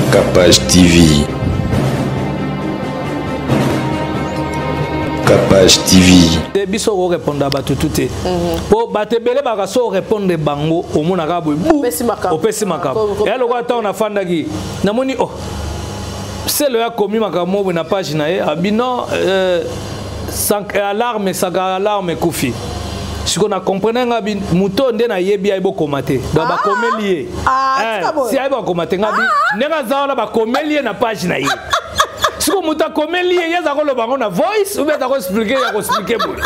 Capage TV. Capage TV. Te biso ko répondre bato tout te. Po bato ebele baka so répondre bango omonaka boye bu opesi makambo. Ya lokola ntango nafandaki namoni oh selo ya komi makambo boye na page na ye abi non euh, alarme saka alarme ekufi sikoyo na comprene nga bi moto oyo nde nayebi ayebi okoma te donc ah! bakomeli ye ah, eh, si ayebi akoma te nga bi ah! ndenge aza wana bakomeli ye na page na ye sikoyo moto akomeli ye ye aza koloba yango na voice ou bien aza koexplike ya koexplike boye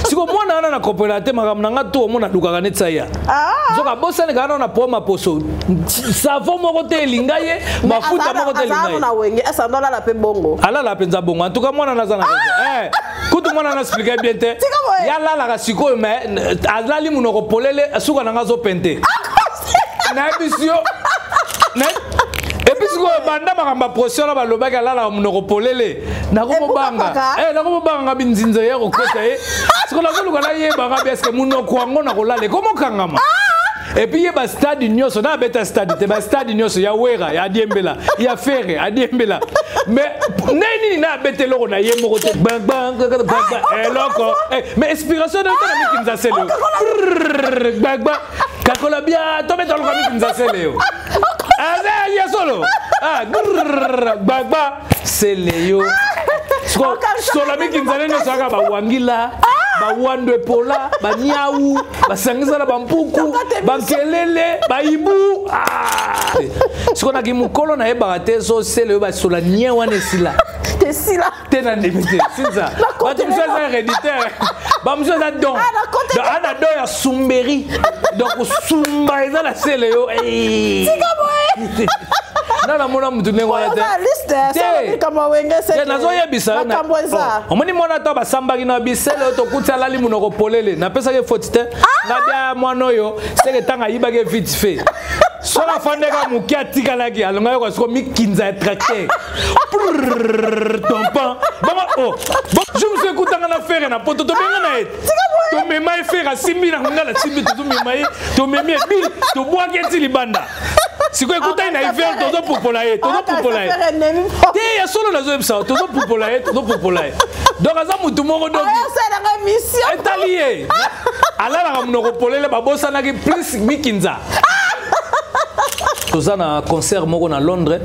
sikoyo mwana wana na comprena te makambo na nga to omona alukaka neti aya nzoka abosani kaka na po maposo savon moko te elinga ye mafuta moko te elinga ye alala mpenza bongo en tout cas mwana naza na eh. Kutu mwana na expliquer bien te. Ya lalaka sikoyo mais alali munoko polele suka na nga azo pente. Nayebisi yo. Et puis sikoyo banda makambo ya pression na balobaki alalaka monoko polele nakomobanga eh, nakomobanga nga binzinza ya kokota ye sikoyo nazoluka nayeba nga bi eske monoko yango nakolala ekomokangama et puis ye bastade nyonso na abeta stade te bastade nyonso ya wera ya adiembela ya fere adiembela mais ndenge nini na abeta eloko na ye moko te eloko eh, mais inspiration na tona mikinza sele yo gbagba kakola bia tobeta eloko ya mikinza sele yo aza ya solo ah, gbagba sele yo solo mikinza nde nyonso kaka bawangila bawando epola baniau basangisa na bampuku bankelele bayibu ah! sikoyo naki mokolo nayebaka te so sele oyo basola nie wana esila esila te na ndimi te sinza bato mosusu aza héréditaire bamosusu aza don ah, ana don ya sumberi donc sumba eza na sele yo nga namona mutu ndenge wana te nazoyebisa yo oh, omoni mwana ata basambaki na bisele oyo tokuti alali monoko polele napesaki foti te ah! nga bia mwana oyo seke ntango ayibaki vite fait soki afandaka moke atikalaki alongaki yoka siko mikinza ya tracteur tompan bango oh jour mosusu ekutanga na fere na poto tobenga na ye tomema ye fere asimbi na nga nasimbi tozomema ye tomemi ye bi tobwaki ye ti libanda sikoyo ekutani na hiver tozopupola ye tozopupola ye te ya solo nazoyebisa tozopupola ye tozopupola ye donc aza motu moko donc etali ye alalaka monoko polele babosanaki plus mikinza toza na concert moko na londres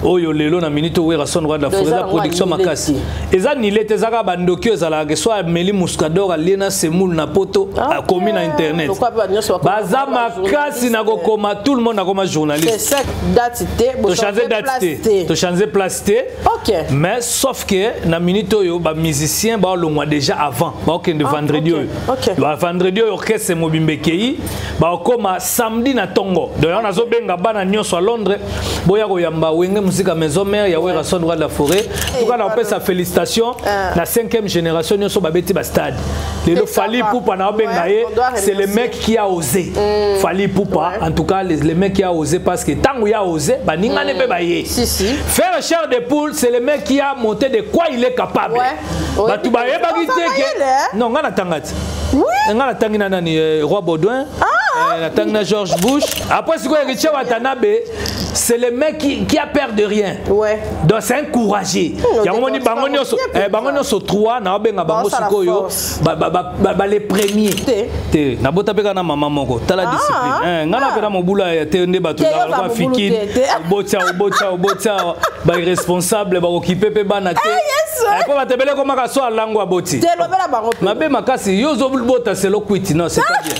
oyo lelo na minute oyo werrason roi de la forêt eza production makasi eza nile te eza kaka bandoki oyo ezalaka ke so ameli muscador alie na semoule na poto ah, akomi na internet baza makasi na kokoma tout le monde akoma journaliste tochange date te tochange place te mais sauf que na minute oyo bamusicien baolongwa déjà avant baokende ah, vendredi oyo vendredi oyo orchestre mobimba ekei bakokoma samedi na tongo donc yango nazobenga bana nyonso ya londres boya koyamba wenge musika maison mère ya werrason roi de la forêt tuka na kopesa félicitation ah. na 5e génération nyonso babeti bastade lelo Fally Ipupa na obenga ye c'est le mec qui a osé mm. Fally Ipupa en tout cas le mec qui a osé parce que tango ya osé baningane mpe mm. baye faire chair de poule c'est le mec qui a monté de quoi il est capable bato bayebaki te ke non nga natanga te oui. nga natangi na nani euh, roi baudouin ah. euh, natangi na george bush après sikoyo héritier watanabe c'est le mec qui, qui a peur de rien ouais. donc c'est un courageux hmm, yango moni bango nyonso eh, bango nyonso trois naobenga bango sikoyo ba les premiers te nabota mpe kaka na mama moko tala ah. discipline eh, ngai na mpena mobula ya te nde bato lokola fikine obotia obotia obotia bairresponsable bakokipe mpe bana te eh, mpo bato ebele ekomaka so alango aboti mabe makasi yo ozobota selo kwiti non c'est pas bien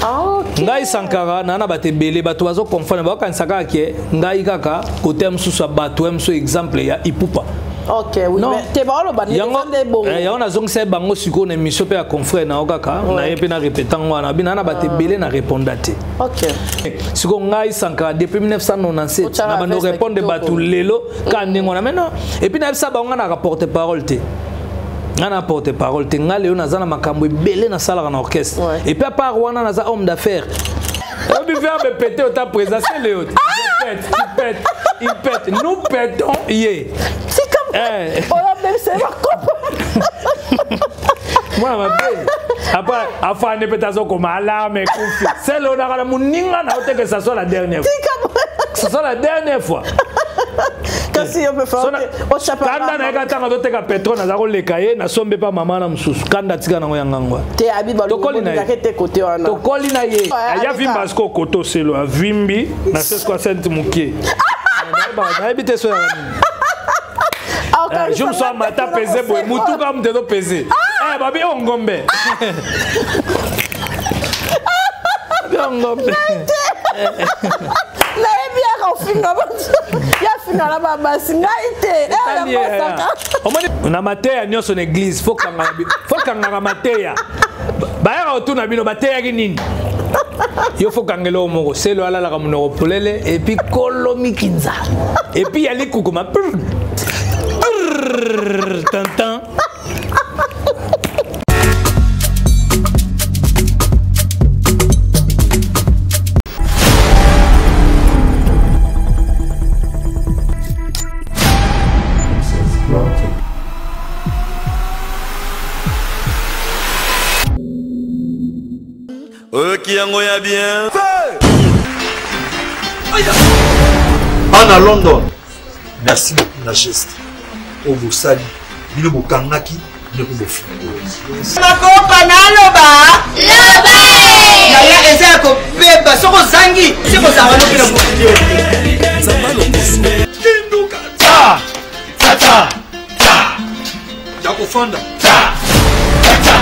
ah, ngai sankara naa na bato ebele bato bazo confondre bakokanisa kaka ke ngai kaka kote ya mosusu ya bato ya mosusu exemple ya ipupa Ok, oui, non. mais te baoloba yango eh, yango nazongisa ye bango sikoyo na émission mpe ya confrère na yo kaka na ye mpe na répéta ngo wana bina na bato ebele na réponda te okay. sikoyo ngai sankara depuis 1997 na bando répondre bato lelo kaka ndenge wana mais non et puis nayebisa bango ngai naka porte parole te ngai na porte parole te ngai lelo naza na makambo ebele nasalaka na orchestre ouais. et puis à part wana naza homme d'affaires obi verbe péter ota présent c'est léo je pète tu pètes il pète nous pétons ye eh. mwana mabe après afande mpe tazokoma alarme ekufi sele onaka na moninga na yo te que ça soit la dernière fois. Ce sera la dernière fois. Kasi yo mpe kanda na ye ka ntango azoteka pétrole, naza koleka ye, nasombe mpa mama na mosusu. Kanda tika nango ya ngangwa. Te, abi Tokoli na ye. Te, kote wana. Tokoli na ye, aya vimba siko koto oselo avimbi na sesko asente moke, nayebi te so yaka nini. Jour so amata pese boye, mutuka moto ezopese, babi o ngombe, babi o ngombe. Nayebi yaka ofinga bato, ya finga na babasi, ngai te. Omoni, na mateya nyonso na église, faut kangaka mateya. Bayaka kotuna bino bateyaki nini. Yo faut kangela oyo moko selo alalaka monoko polele, et puis kolo mikinza, et puis yali kukuma tantan. Oyoki yango ya bien. Bana London, merci beaucoup na geste oyo bosali. Bino bokangaki, bino mpe bofungoli. Makopa naloba yaya, eza ya kobeba. Soki ozangi se kozala noki na mokili. Tinduka ta ta ta ta ya kofanda ta ta ta.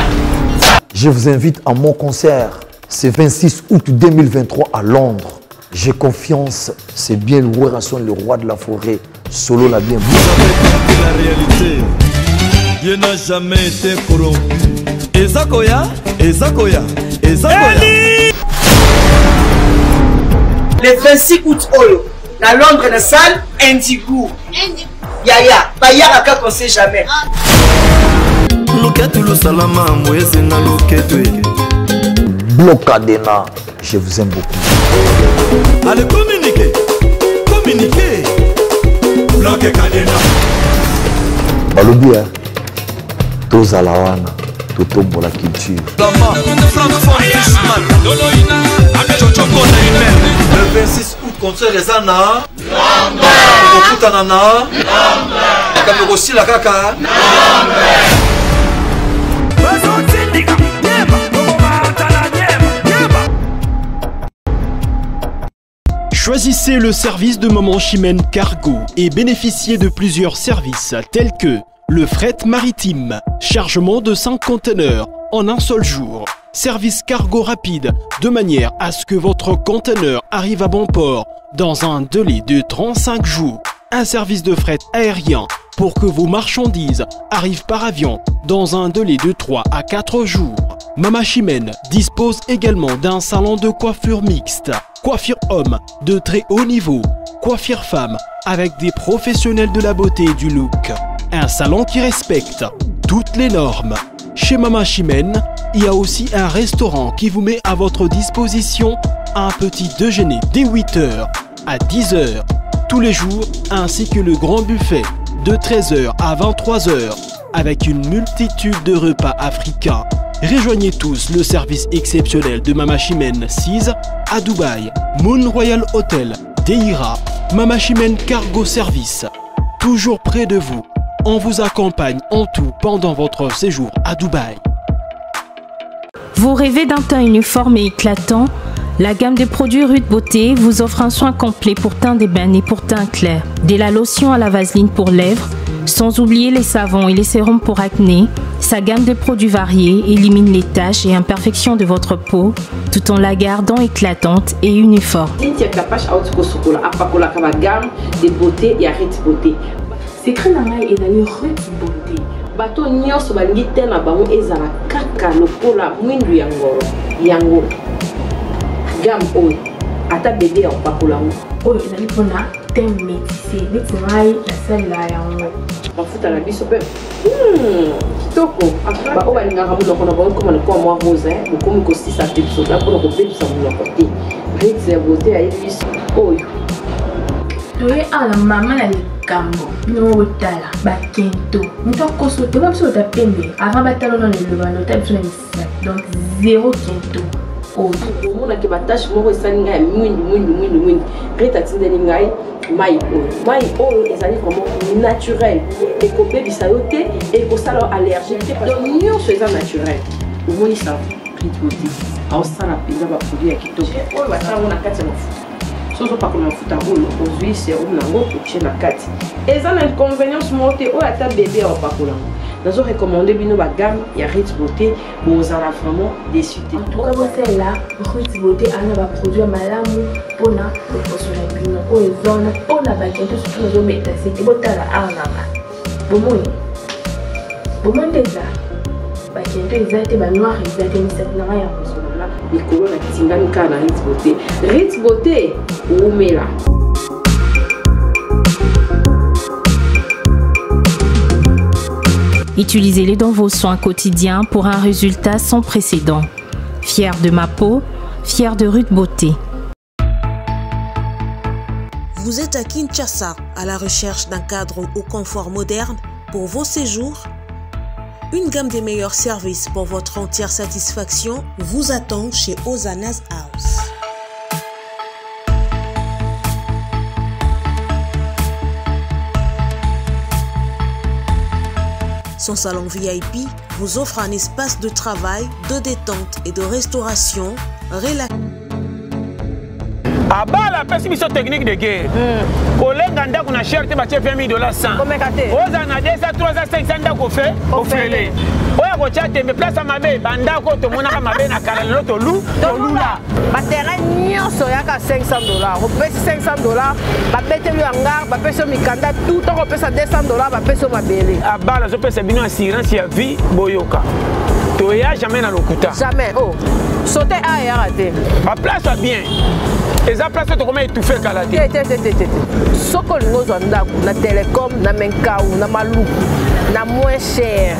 Je vous invite à mon concert, c'est 26 août 2023 à Londres. J'ai confiance, c'est bien le Werrason, le roi de la forêt, solo la bien. Vous avez compris la réalité. Dieu n'a jamais été corrompu. Ezakoya, Ezakoya, Ezakoya. Le 26 août oyo na Londres, na salle Indigo. Yaya, bayaka kaka, on sait jamais. Loketu lusalama moyesenga loketu. Blocadena, je vous aime beaucoup. Allez, communiquez, communiquez. Bloke Kadena. Balobi, hein, tozala wana, totombola culture. Francophone Le 26 août, concert eza na okokutana na makambo ekosila kaka. Choisissez le service de Maman Chimène Cargo et bénéficiez de plusieurs services tels que le fret maritime, chargement de 5 conteneurs en un seul jour, service cargo rapide de manière à ce que votre conteneur arrive à bon port dans un délai de 35 jours, un service de fret aérien pour que vos marchandises arrivent par avion dans un délai de 3 à 4 jours. Mama Chimène dispose également d'un salon de coiffure mixte, coiffure homme de très haut niveau, coiffure femme avec des professionnels de la beauté et du look. Un salon qui respecte toutes les normes. Chez Mama Chimène, il y a aussi un restaurant qui vous met à votre disposition un petit déjeuner dès 8h à 10h tous les jours, ainsi que le grand buffet de 13h à 23h avec une multitude de repas africains. Rejoignez tous le service exceptionnel de Mama Chimène 6 à Dubaï, Moon Royal Hotel, Deira, Mama Chimène Cargo Service. Toujours près de vous, on vous accompagne en tout pendant votre séjour à Dubaï. Vous rêvez d'un teint uniforme et éclatant? La gamme de produits Rude Beauté vous offre un soin complet pour teint d'ébène et pour teint clair. Dès la lotion à la vaseline pour lèvres, sans oublier les savons et les sérums pour acné, sa gamme de produits variés élimine les taches et imperfections de votre peau tout en la gardant éclatante et uniforme. Cynthia Kapash auti kosukola, apakolaka bagamme de beauté ya Rit Beauté. Secret na ngai ezali Rit Beauté. Bato nyonso balingi te na bango ezala kaka lokola mwindu ya ngolo. Yango gamme oyo, ata bebe ya kopakola yango. Oyo ezali mpona teint métissé, neti ngai nasalela yango. Mafuta na biso mpe kitoko. Baoyo balingaka monoko na bango koma lokola mwa rose, bokomi kosisa mpe biso mpona kobebisa monoko te. Rit ya Beauté ayebi biso oyo. Toye awa na mama na likambo. Bino moko botala bakento, moto akoso te. Biso bota pembe avant batala nano liloba, ota biso na misapi, donc zéro kento oyo. Omonaki batache moko esali ngai ya mwindu mwindu mwindu mwindu. Rita atindeli ngai mai oyo. Mai oyo ezali vraiment naturel, ekobebisa yo te, ekosala yo allergie te, donc nyonso eza naturel. Omoni ça Rita Beauté aosala mpenza baproduit ya kitoko oyo batia yango na kati ya mafuta. Soki ozopakola mafuta oyo, ozwi serum nango otie na kati, eza na inconvénience moko te. Oyo ata bebe akopakola yango. Nazo recommande bino bagamme ya Rita Beauté, bozala vraiment déçu te. En tout cas, bosalela Ruth Beauté ana baproduit ya malamu mpona loposo na bino oyo eza wana mpona bakento, surtout nazobeta sete. Botala awa nanga, bomoni, bomoni nde eza bakento, eza te banoir, eza te misapi na ngai ya kozonga likolo. Natingami kaka na Ruth Beauté. Ruth Beauté, wumela. Utilisez-les dans vos soins quotidiens pour un résultat sans précédent. Fière de ma peau, fière de Ruth Beauté. Vous êtes à Kinshasa à la recherche d'un cadre au confort moderne pour vos séjours? Une gamme des meilleurs services pour votre entière satisfaction vous attend chez Ozana's House. Son salon VIP vous offre un espace de travail, de détente et de restauration relax. Abala apesi biso technique de guerre. Kolenga ndako na cher te, batie 20 000 dollars 100, ozala na 200, 300, 500, ndako ofe ofele. Oyo akotya tembe, place ya mabe, bandako tomonaka mabe na kala, lelo tolu tolula. Baterrain nyonso yaka 500 dollars, opesi 500 dollars, babeteli yo hangar, bapesi yo mikanda, tout. Toko opesa 200 dollars, bapesi yo mabele. Abala azopesa bino assurance ya vie. Boyoka, toya jamais na lokuta. Jamais. Oh, sote a eyaka te. Baplace ya bien eza place oyo tokoma étouffe kala te. Te, te, te, te, te. Soki olingi ozwa ndako na Telecom, na Menkau, na Maluku, na moins cher,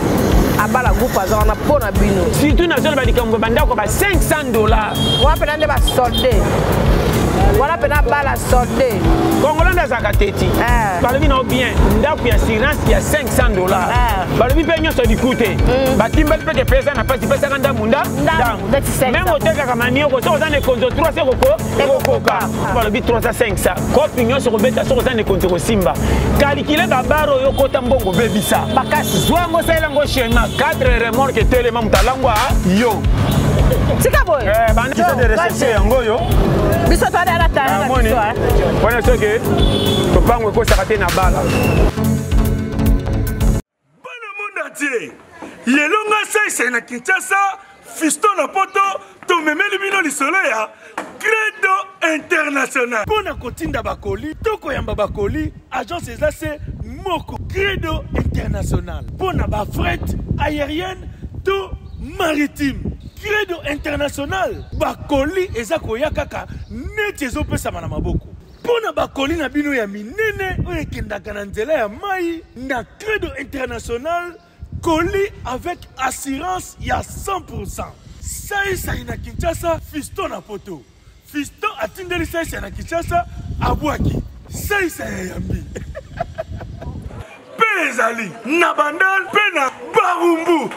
Abala Groupe aza wana mpo na bino. Surtout nazoloba likambo ya bandako ba 500 dollars. Wana mpena nde basolde, wana mpena bala solde. Congolais nde azalaka teti. Balobi nao bien, ndako ya assurance ya 500 dollars, balobi mpe nyonso liku te, batimbali mpe ke pesa na pasi, pesaka ndambu nda ndambu. Même otekaka manioko, soki oza na ekonzo 3 se ekokoka. Balobi 3 500, kopi nyonso kobeta. Soki oza na ekonzo kosimba, kalikile babare oyo okota, mbongo obebisa makasi. Zwa yango, osalela yango schéma 4 remorque, etelema, moto alangwa yo. Tika boye. Bandisa de réception yango oyo. Biso toada na tala na biso. Wana soki topango ekosaka te na bala. Monde entier, lelo nga Saisai na Kinshasa, Fiston na Poto, tomemeli bino lisolo ya Credo International mpo na kotinda bakoli to koyamba bakoli. Agence eza se moko, Credo International, mpo na bafret aérienne to maritime. Credo International, bakoli eza koya kaka neti ezopesama na maboko. Mpo na bakoli na bino ya minene oyo ekendaka na nzela ya mai, na Credo International, colis avec assurance ya 100. Saisai na Kinshasa, Fiston na Poto. Fiston atindeli Saisai na Kinshasa, abwaki, Saisai ayambi. Mpe ezali na Bandal mpe na Barumbu.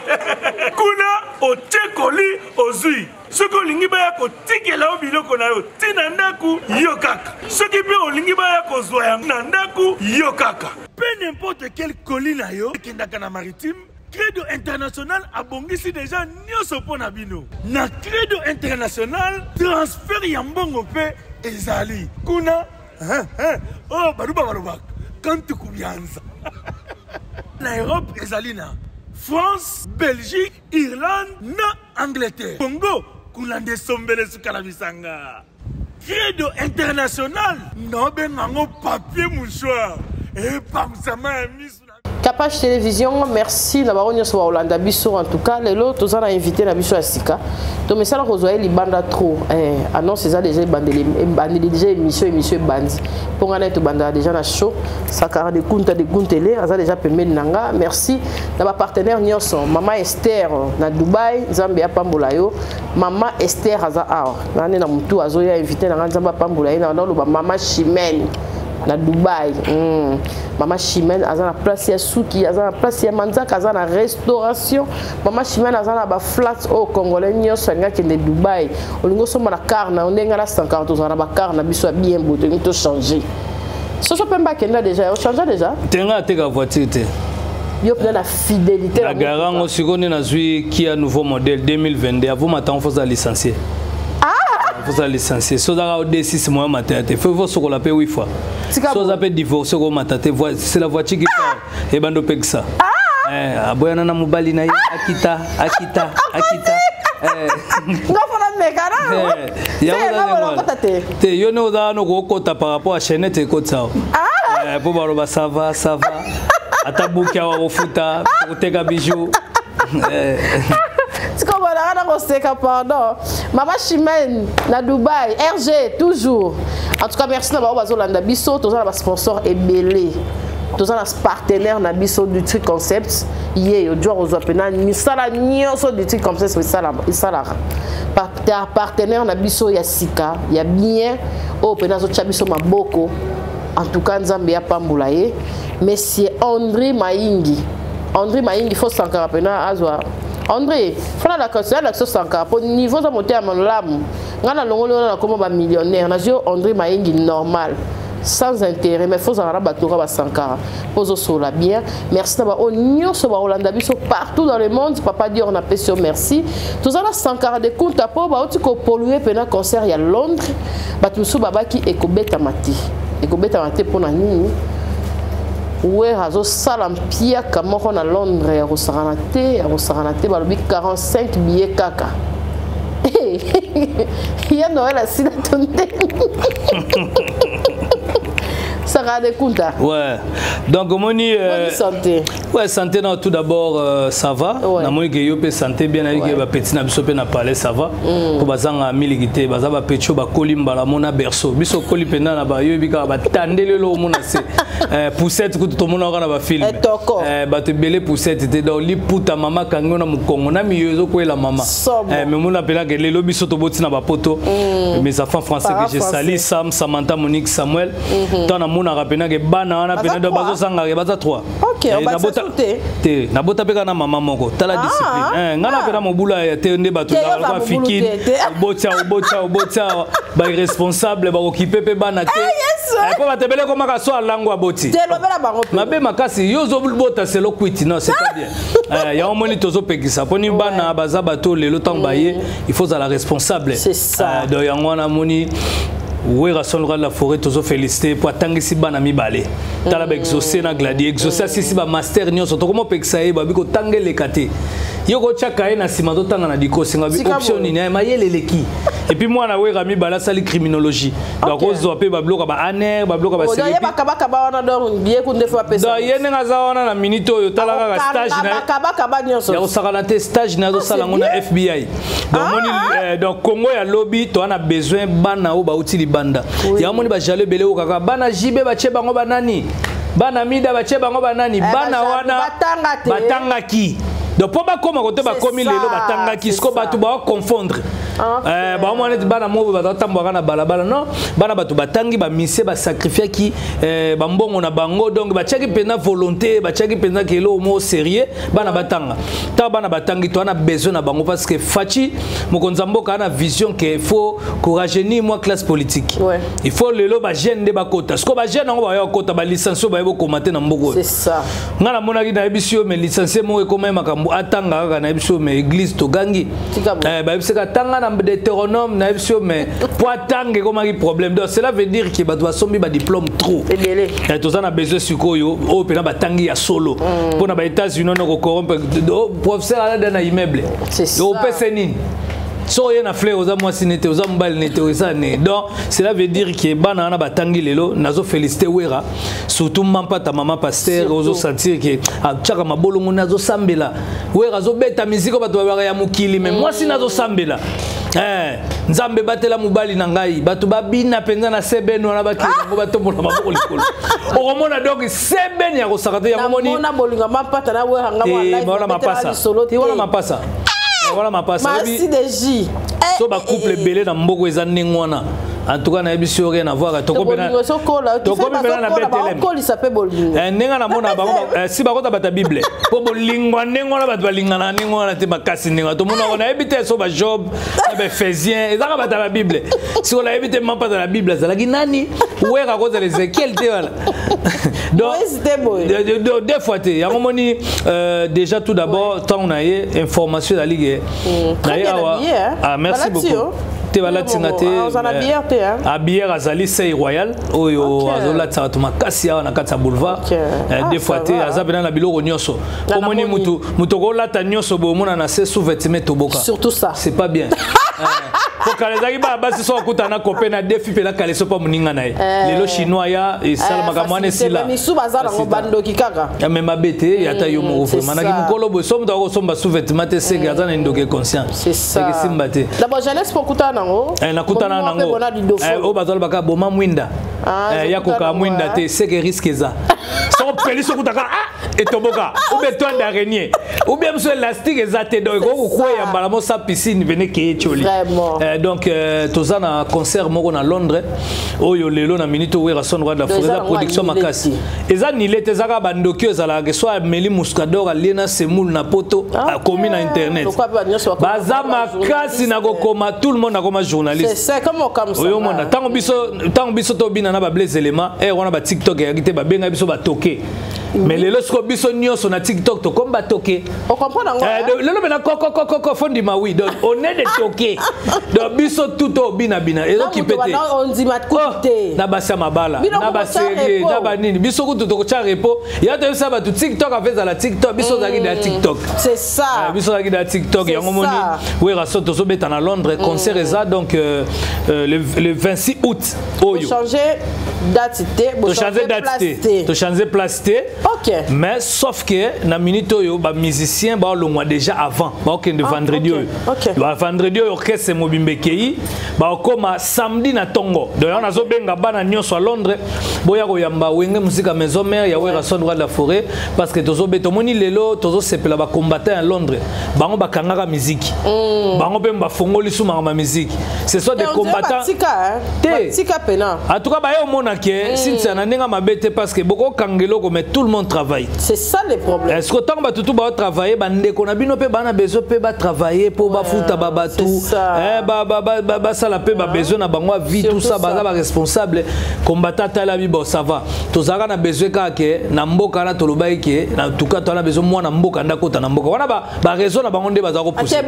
Kuna otie colis, ozwi. Soki olingi baya kotikela yo biloko na yo ntina ndako, yo kaka. Soki mpe olingi baya kozwa yango na ndako, yo kaka. Mpe n'importe quel colis na yo ekendaka na maritime, Credo International abongisi deja nyonso mpo na bino. Na Credo International, transfert ya mbongo mpe ezali kuna. Oyo baluba balobaka kantuku bianza. Na Europe ezali na France, Belgique, Irlande na Angleterre. Congo kuna nde esombele suka na bisanga. Credo International, naobenga yango papier mouchoir epangusama ya miso. Capage Télévision, merci na bango nyonso baolanda biso. En tout cas, lelo toza na invité na biso ya sika. Tomesala kozwa ye libanda trop. Annonce eza déjà ebandeli, ebandeli déjà émission, émission ebandi mpo ngai na ye tobandaka déjà na show. Sakara de Kunta de Guntele aza déjà pembeni na nga. Merci na bapartenaire nyonso. Mama Esther na Dubai, Nzambe apambola yo. Mama Esther aza awa na nde na motu azoya, invité na nga, Nzambe apambola ye. Na oloba Mama Chimene. Na Dubai. Mama Chimène aza na place ya suki, aza na place ya manzaka, aza na restauration. Mama Chimène aza na ba flats au Congolais nyonso alingi akende Dubai. Olingi osomba na car na yo ndenge na 50 tozala na ba car na biso ya bien boye tolingi to changer. Soso pemba akenda déjà, o changer déjà? Te nga ateka voiture te. Yo mpenza na fidélité na gara yango sikoyo nde nazwi Kia nouveau modèle 2022 avoma ntango foza licencié. Foza licencié so ozaka o D6 moya mataya te fo sokola mpe 8 fois. So oza mpe divorce okomata te, c'est la voiture qui parle ebanda opekisa. Aboyana na mobali na ye akita akita akita. Nga fona meka na te te yo nde oza wana okokota par rapport à chaînette ekotisa mpo baloba ça va ça va ata buki awa kofuta koteka bijou. Tikomonaka na koseka, pardon. Mama Chimène na Dubai, RG toujours. En tout cas merci na bango bazolanda biso. Toza na basponsor ebele, toza na partenaire na biso Dutri Concept. Ye yo jwa kozwa mpena misala nyonso Dutri Concept esalaka. Partenaire na biso ya sika ya bien oyo mpena azotya biso maboko. En tout cas Nzambe apambola ye, monsieur André Maingi. André Maingi fo Sankara mpena azwa André fana alakisa Sankara mpo niveau eza motema malamu. Ngai nalongoli wana nakoma bamillionnaire nazwi André Maingi normal sans intérêt, mais faut zala na bato kaka basankara mpo ozosola bien. Merci na baoyo nyonso bakolanda biso partout dans le monde. Papa Dior, napesi yo merci. Toza na Sankara de Kunta mpo bauti kopolue mpena concert ya Londres. Bato mosusu babaki ekobetama te, ekobetama te. Mpona nini? Wera azosala mpiaka moko na Londres ya kosakana te, ya kosakana te. Balobi 45 billet kaka ya Noel asila to ndenge Sarah de Kunta. Ouais. Donc omoni santé. Ouais, santé non, tout d'abord ça va. Ouais. Namoni ke yo pe santé bien na ke ba petit na biso pe na palais ça va. Ko bazanga miliki te, baza ba petit ba koli mbala mona berceau. Biso koli penda na ba yo bika ba tandele lo mona se. Poussette kutu to mona na ba film. Bato belé poussette te donc liputa mama kango na mukongo na miyo ezo kwela mama. Mais mona pela ke lelo biso to boti na ba poto. Mes enfants français que je salue, Sam, Samantha, Monique, Samuel. Tant na mona rapena ke bana wana pena do bazo sanga ke baza 3. OK, nabota te, nabota mpe kaka na mama moko. Tala discipline ngai na mpe na mobula ya te nde bato kwa fikini obotia obotia obotia bairresponsable bakokipe mpe bana te mpo bato ebele ekomaka so alango aboti mabe makasi. Yo ozobota selo kwiti, non, c'est pas bien. Yango moni tozopekisa mponi bana baza bato lelo ntango baye il faut ozala responsable. Donc yango wana moni Werason roi de la forêt tozofélicité mpo atangisi bana mibale. Tala baexaucé na Gladi. Exaucé asisi bamaster nyonso, tokoma opekisa ye babi kotanga eleka te. Yo kotiaka ye na nsima totanga na dikosenga bi option nini mayele eleki. Et puis mwana Wera mibale asali criminologie, donc ozwa mpe babiloko ba aner babiloko ba ye ndenge aza wana na minute oyo. Tala kaka stage ya kosakana te, stage na azosala yango na FBI. Donc moni donc Congo ya lobi toa na besoin bana oyo bauti libanda. Yango moni bajalo ebele oyo kaka bana JB batie bango banani, bana Mida batie bango banani. Bana wana batangaki, donc mpo bakóma kote bakomi lelo batangaki. Siko bato baoconfondre baomona neti bana moko bazatambwaka na balabala. Non, bana bato batangi, bamisie basacrifiaki bambongo na bango, donc batiaki mpenza volonté, batiaki mpenza kelo moko sérieux. Bana batanga, ntango bana batangi to ana besoin na bango parce que Fatshi mokonzi ya mboka ana vision ke faut korajeunir mwa classe politique. Il faut lelo bajeune nde bakota. Siko bajeune yango baya kokota balicencie oyo baye bokoma te na mboka oyo. Nga namonaki nayebisi yo me licencie moko ekoma ye makambo atanga kaka nayebisi yo me église togangi bayebisaka atanga na Deutéronome nayebisi yo me po atanga ekomaki problème. Donc cela veut dire ke bato basombi badiplôme trop. Toza na besoin sikoyo oyo mpena batangi ya solo mpona ba États-Unis ono kocorrompre professeur alada na immeuble opese nini so oye na fleur oza mwasi nete oza mobali nete eza ne. Donc cela veut dire ke bana wana batangi lelo. Nazofélicité Wera, surtout Mampata, mama pasteur, ozosentir ke atiaka mabolongo nde azosambela. Wera azobeta miziki oyo bato babaka ya mokili me mwasi nazosambela Nzambe batela mobali na ngai. Bato babina mpenza na sebene wana bakende yango batombola maboko likolo okomona. Donc sebene ya kosaka te yango moni Namona bolingo Mampata na Wera nga mwa live. Wana mapasa te, wana mapasa, wana mapasa. Merci de J. So bacouple ebele na mboka eza ndenge wana. En tout cas nayebisi yo, rien à voir. Tokomi na Betelem, mpe bolingo. Ndenge namona bango, si bakota bata Bible mpo bolingo ndenge wana, bato balingana ndenge wana te makasi. Ndenge wana tomonaka, nayebi te, so bajob na baephésien ezaka bato ya babible. Sikoyo nayebi te, mampata na Bible azalaki nani? Wera kozala Ezekiel te wana. Donc deux fois te. Yango moni, déjà tout d'abord ntango na ye information ezali ke na ye awa. Ah, merci beaucoup. Te, balatinga te. Habilleur azali Sei Royal oyo azolatisa bato makasi awa na kati ya boulevard. Deux fois te, aza mpena na biloko nyonso. Omoni mutu mutu okolata nyonso boye, omona na se sous-vêtement toboka. Surtout ça. C'est pas bien. Po kala ezalaki bana basi so akuta na copain na defi mpe na kaleso mpa moninga na ye. Lelo chinois ya esala makambo wana esila. Misu baza nango bandoki kaka. Me mabe te, ata yo moko vraiment naki mokolo boye, so moto akosomba sous-vêtement te, seke aza na ndoki conscient, seke simba te. D'abord jeunesse mpo okutana nango. Nakutana nango oyo bazala baka boma mwinda ya koka mwinda te, seke risque eza soko peli sokutaka, ah, etoboka, ou bien toile d'araignée, ou bien mosu élastique eza te, donc ekoki kokweya mbala mosa piscine vene keye tioli. Donc toza na concert moko na Londres oyo lelo na minute oyo Werrason roi de la forêt, eza production makasi. Eza nile te, eza kaka bandoki oyo ezalaka so ameli muscador, alie na semoule na poto, akomi na internet. Baza makasi na kokoma, tout le monde akoma journaliste. Oyo omona ntango biso tobina na bablaise élément ere wana, batiktok eyaki te, babenga biso batoke. Mais lelo sikoyo biso nyonso na TikTok tokomi batoke. Lelo mena kokokokoko fondima, oui, donc on est des toke. Donc biso tout obinabina ezokipe te na basi ya mabala na baserie na banini, biso kutu tokotya repos ya toyebisa bato TikTok afe ezala TikTok. Biso ozalaki na TikTok. C'est ça. Biso ozalaki na TikTok. Yango moni Weraso tozobeta na Londres, concert eza donc le 26 août oyo. Changer date te? Tochange date te, tochange place te. Mais sauf que na minute oyo bamusicien baolongwa déjà avant, baokende vendredi oyo. Vendredi oyo orchestre mobimba ekei, baokóma samedi na ntongo. Donc yango nazobenga bana nyonso ya Londres, boya koyamba Wenge Musica Maison Mère ya Werrason roi de la forêt, parce que tozobeta. Omoni lelo tozosepela, bacombattant ya Londres bango bakangaka miziki, bango mpe bafongoli su makambo ya miziki. Ce sont des combattants. Te, en tout cas baye omona ke Cynthia na ndenge mabe te, parce que bokokanga eloko, mais tout le monde travaille. C'est ça le problème. Est ce que ntango bato tu baotravaille, bandeko na bino mpe bana besoin mpe batravaille mpo bafuta babatu, basala mpe babesoin na bango ya vie, tout ça, baza baresponsable. Combattant tala bi, bon, ça va, tozalaka na besoin kaka ke na mboka wana tolobaki ke en tout cas toza na besoin mwana mboka nde akota na mboka wana. Baraison na bango nde baza kopousse.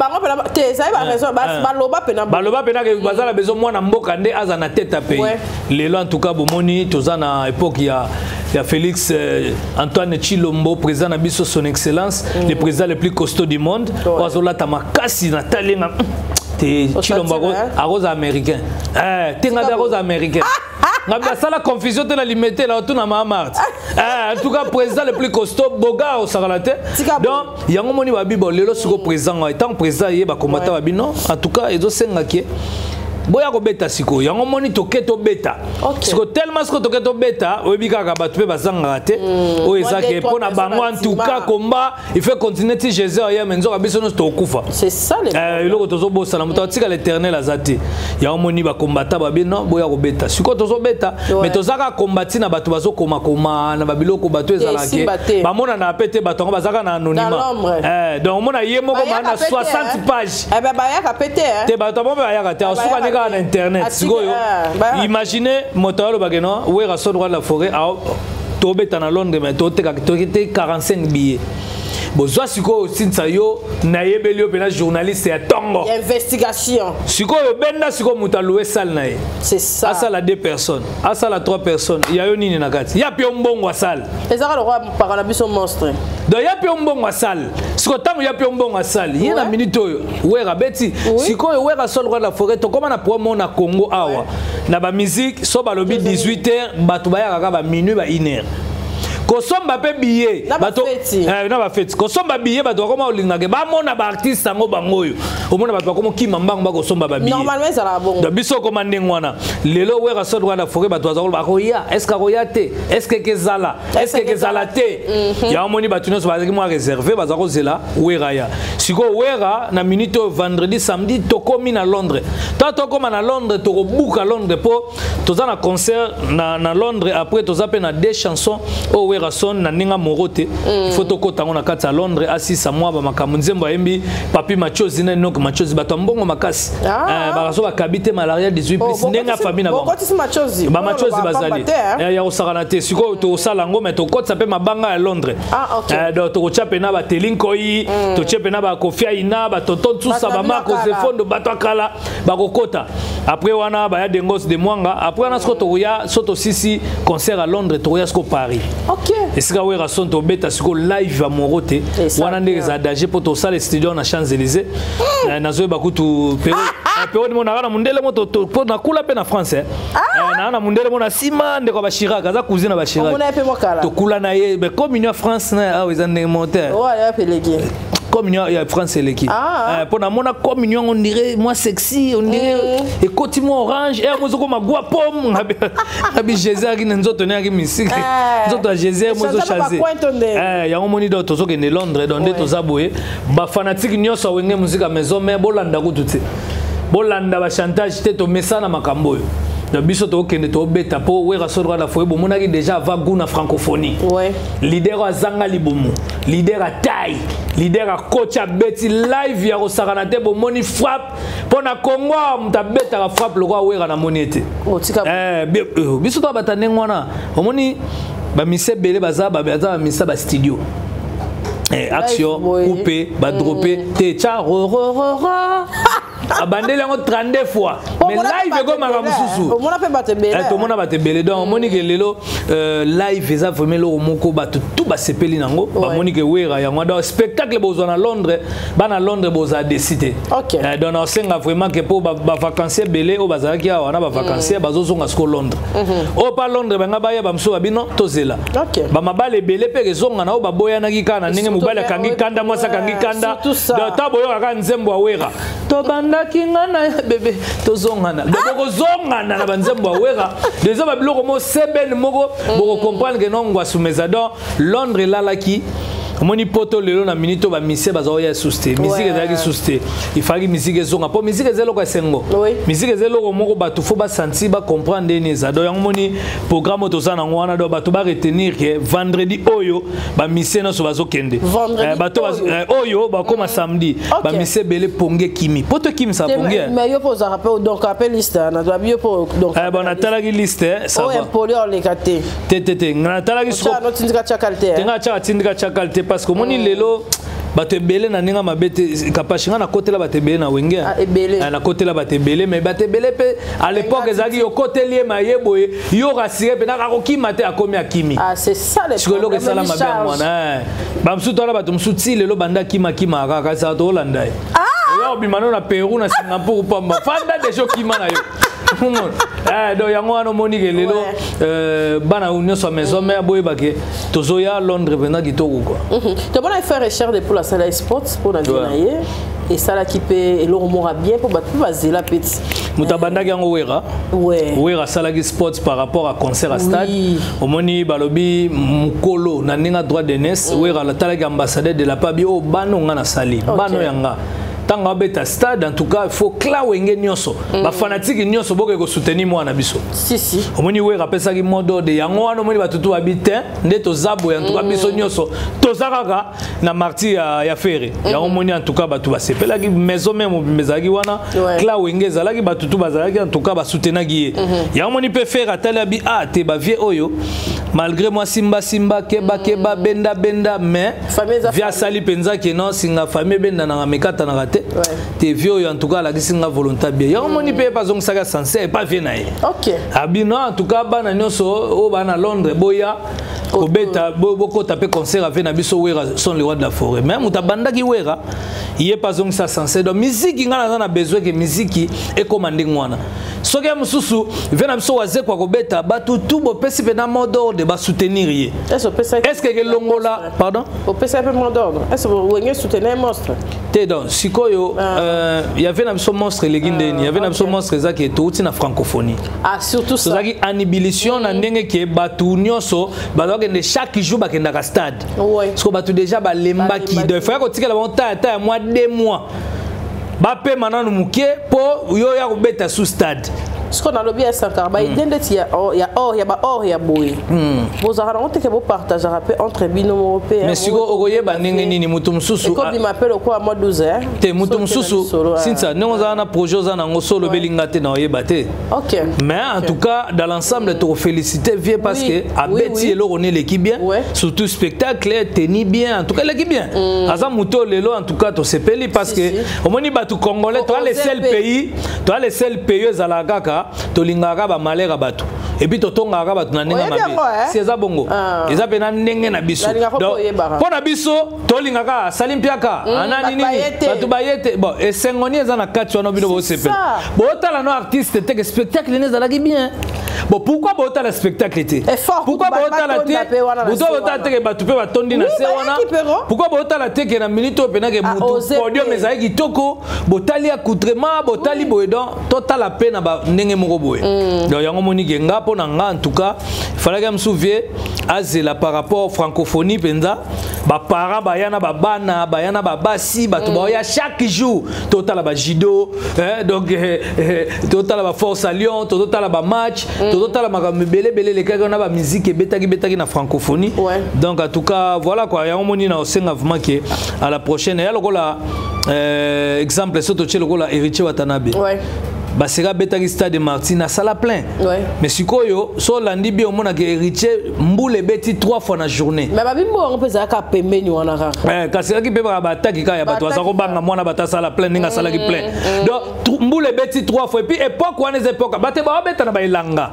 Baloba mpena ke baza na besoin mwana mboka nde aza na tête ya pays. Lelo en tout cas bomoni toza na époque ya Félix Antoine Tshilombo, président na biso, son excellence, le président le plus costaud du monde. Oyo azolata makasi na talenga te, Tshilombo akoza américain te, nga mpe akoza américain, nga mpe asala confusion te na limete na otuna maa Marte. En tout cas président le plus costaud, boga osakala te. Donc yango moni babi, bon, lelo siko président ngai, ntango président ye bakombata babi non, en tout cas ezosengaki boya kobeta sikoyo. Yango moni toke tobeta sikoyo, tellement sikoyo toke tobeta, oyebi kaka bato mpe bazangaka te. Oyo eza ke mpo na bango, en tout cas combat il faut continuer ti Jésus aye, me nzoka biso nyonso tokokufa. Eloko tozobosana, moto atika l'éternel aza te. Yango moni bakombata babi non, boya kobeta sikoyo, tozobeta. Mais toza kaka kombati na bato bazokomakoma na babiloko, bato ezalaka bamonana mpe te, bato yango bazaka na anonymat. Donc omona ye moko maa na 60 page te, bato bango mpe bayaka te, asuka nde kaka na internet. Sikoyo imagine moto alobake no Werason roi de la forêt tobeta na Londres, mais toteka toki te 45 billets. Bozwa sikoyo osinisa yo, nayebeli yo mpena journaliste ya ntongo. Investigation. Sikoyo benda sikoyo moto aloue salle na ye. C'est ça. Asala deux personnes, asala trois personnes, ya yo nini na kati ya mpe yo mbongo asale? Ezaka lokwa mpaka na biso monstre. Donc ya mpe yo mbongo asale, sikoyo ntango ya mpe yo mbongo asale ye na minute oyo Wera beti sikoyo Werason roi de la forêt, tokóma na problème na Congo awa na bamusique. So balobi 18 heures, bato bayaka kaka ba minuit, ba 1 heure kosomba mpe billet. Na bato na bafeti kosomba billet, bato bakoma olingaka bamona baartiste yango bango oyo. Omona bato bakomokima mbango bakosomba babillet. Normalement ezalaka bongo. Donc biso okoma ndenge wana lelo, Werrason roi de la forêt, bato baza koloba akoya, est ce que akoya te, est ce que kezala, est ce que kezala te. Yango moni bato nyonso bazalaki mwa réserve, baza kozela Wera ya sikoyo. Wera na minute oyo, vendredi, samedi tokomi na Londres. To tokóma na Londres, tokobuka Londres mpo toza na concert na Londres. Après toza mpe na deux chansons oyo Werrason na ndenge moro te, il faut tokɔta yango na kati ya Londres. Asisa mwa bamakambo, nzembo ayembi Papi Machozi na Enok Machozi, bato ya mbongo makasi. Bakaso bakabi te malaria 18 plus ndenge ya famille na bango. Bokotisi Machozi. Bamachozi bazali ya kosakana te. Sikoyo tokosala yango, me tokotisa mpe mabanga ya Londres. Donc tokotya mpe na batelinkoi, totie mpe na bakofia ina batonton Nsusa, bamako Zefondo, bato akala bakokota. Après wana baya Dengos de Mwanga. Après wana siko tokoya, so tosisi concert à Londres, tokoya siko Paris, esika Werrason tobeta siko live ya moro te. Wana ndenge eza danger mpo tosala studio na Champs Élysées. Nazoyeba kutu période mo naka na mondele mo, mpo nakula mpe na France, naa na mondele mo na nsima, ndeko ya Bachirac, aza cousine na Bachirac, tokula na ye. Mais comme union France na awa eza ndenge mo te, communion ya France eleki mpo namona communion on dirait moi sexy, on dirait ekoti mwa orange ere mo ezokoma gwa pomme. Ngabi Jésus aki na nzoto ne aki misike, nzoto ya Jésus mo ezochange yango. Moni donc tozokende Londres, donc nde toza boye. Bafanatike nyonso awenge muzika maison mare, bolanda kutu te, bolanda bachantage te, tomesana makambo oyo. Donc biso tokende tobeta mpo Werrason roi la forêt bomonaki déjà ava goût na francophonie. Leader oyo azanga libumu, leader atai, leader akoti abeti live ya kosakana te. Bomoni frappe mpo na Congo, moto abetaka frappe lokola Wera namoni ete biso to abata ndenge wana. Omoni bamise ebele baza bamisa bastudio, action coupe badrope te, tya rororora, abandeli yango 32 fois, mais live ekomaka mosusu. Tomona bato ebele. Donc omoni ke lelo live eza vraiment eloko moko bato tu basepeli nango. Bamoni ke Wera yango, donc spectacle bozwa na Londres, bana Londres bozala desi te. Donc naosenga vraiment ke mpo bavacancier ebele oyo bazalaki awa na bavacancier bazozonga siko Londres, oyo pa Londres banga bayeba mosusu babino tozela bamabala ebele mpe ezonga na oyo baboyanaki kaka na ndenge mobali akangi kanda, mwasi akangi kanda. Donc ta boyokaka nzembo ya Wera, tobandaki nga na bebe, tozongana. Donc bokozongana na banzembo ya Wera deja, babiloko mo sebene moko bokocomprendre ke no ngwasumeza. Donc Londres elalaki. Omoni poto lelo na minute oyo bamisie baza oya susu te, misike ezalaki susu te. Ifalaki misike ezonga mpo misike eza eloko ya esengo, misike eza eloko moko bato fo basanti, bacomprendre ndeni eza. Donc yango moni programme oyo toza nango wana. Donc bato baretenir ke vendredi oyo bamisie nyonso bazokende, bato oyo bakóma samedi, bamisie ebele ponge ekimi po to ekimisa ponge. Mais yo mpo ozalaka mpe donc ape liste nabi yo mpo donc. Bon, natalaki liste. Ça va, impoli oleka te. Te te te, natalaki. Tindika tiakal te. Te, nga tiaka tindika tiakal te, parce que omoni lelo bato ebele na ndenge mabe te. Kapashi, nga nakotela bato ebele na Wenge, nakotela bato ebele, mais bato ebele mpe à l'époque ezalaki yokoteli ye maye boye, yo rasire mpe akokima te, akomi akimi. Sikoyo eloko esala mabe yango wana, bamosusu toala bato mosusu ti lelo banda akimakima kaka esaka toolanda ye, oya obima no na Peru, na Singapour, pamba fanda deja okima na yo. Donc yango wana omoni ke lelo bana nyonso ya maison mare boyebake tozoya Londres mpenza kitoko kua. Tomona frère Chair de Poule asala sport mpo na vie na ye, esalaki mpe eloko moko bien mpo bato mpe bazela mpe ti. Moto abandaki yango Wera. Wera asalaki sport par rapport à concert à stade. Omoni balobi mokolo na ndenge droit d'aînesse, Wera atalaki ambassadeur de la pabi oyo bana nga nasali bana yanga ntango abeta stade. En tout cas, il faut cla Wenge nyonso, bafanatike nyonso boke kosoutenir mwana biso. Si si. Omoni Wera apesaki mot d'ordre yango wana. Omoni bato tu babi te nde toza boye. En tout cas biso nyonso toza kaka na marti ya Fere yango. Omoni, en tout cas bato basepelaki, maison mare mobimba ezalaki wana, cla Wenge ezalaki, bato tu bazalaki, en tout cas basoutenaki ye. Yango moni mpe Fere atali abi a te bavie oyo, malgré mwa simbasimba, kebakeba, benda benda, mais vie asali mpenza ke non, singa famille ebendanaka mekatanaka te te. Vie oyo en tout cas alakisi nga volonté bien. Yango moni mpe ye azongisaka sincère epa vie na ye abi non, en tout cas bana nyonso oyo baa na Londres boya kobeta, bokota mpe concert ave na biso Werrason le roi de la forêt. Mais moto abandaki Wera, ye mpe azongisa sincère. Donc miziki, ngai naza na besoin ke miziki ekóma ndenge wana. Soki ya mosusu ve na biso Wazekwa kobeta, bato tu bopesi mpe na mot d'ordre basoutenir ye. Est ce que elongola, pardon, opesa mpe mot d'ordre? Est ce Wenge soutenir monstre? Te. Donc sikoyo, ya ve na biso monstre eleki ndeni. Ya ve na biso monstre eza ke touti na francophonie. Ah, surtout ça. Tozalaki en ébullition na ndenge ke bato nyonso bazalakende, chaque jour bakendaka stade. Parce que bato déjà balembaki, donc ifaya kotikela bango ta ya mwa 2 mois, bapema nanu moke mpo yo ya kobeta sous stade. Sikoyo nalobi ya Sankara, baide ndeti ya or, ya baor ya boye, bozalaka nango teke, bopartageaka mpe entre bino moko mpe? Mais sikoyo okoyeba ndenge nini moto mosusu ekobima mpe lokola mwa 12? Te, moto mosusu sinsa ndenge ozala na projet, oza nango so olobeli nga te, na oyeba te. Mais en tout cas, dans l'ensemble, tokofélicité vie parce que abeti eloko ne eleki bien, surtout spectacle teni bien. En tout cas eleki bien. Aza moto lelo, en tout cas tosepeli parce que omoni bato congolais, toa le seul pays, toa le seul pays ezalaka kaka tolingaka bamalere ya bato et puis totongaka bato na ndenge mabe. Si eza bongo, eza mpe na ndenge na biso. Mpo na biso tolingaka asali mpiaka anani nini, bato baye te. Bon, esengoni eza na kati wana. Bino bosepela, botala no artiste te ke spectacle ne ezalaki bien. Bon, pourquoi botala spectacle te? Pourquoi botala te? Pourquoi botala te ke bato mpe batondi na se wana? Pourquoi botala te ke na minute oyo mpenza ke mutu podium ezalaki kitoko? Botali accoutrement, botali boye. Donc totala mpe na ndenge moko boye. Donc yango moni ke nga, mpo na nga, en tout cas falaki mosusu vie azela par rapport francophonie mpenza, baparent baya na babana, baya na babasi, bato baoya chaque jour. Totala bajudo, donc totala baforce à Lyon, totala bamatch, totala makambo ebele ebele elekaki wana, bamusike ebetaki betaki na francophonie. Donc en tout cas, voilà quoi. Yango moni na osenga vraiment ke à la prochaine ya lokola exemple so totie lokola Héritier Watanabe. Baseka abetaki stade Martyrs, asala plein. Mais sikoyo so olandi bien, omonaka Héritier mbula ebeti trois fois na journée. Mais babimbo yango mpe ezalaka pembeni wana kaka. Kasi ezalaki mpe kaka baataki kaka ya bato baza kobanga mwana bato asala plein ndenge asalaki plein. Donc mbula ebeti trois fois et puis époque wana eza époque bato baobeta na baelanga,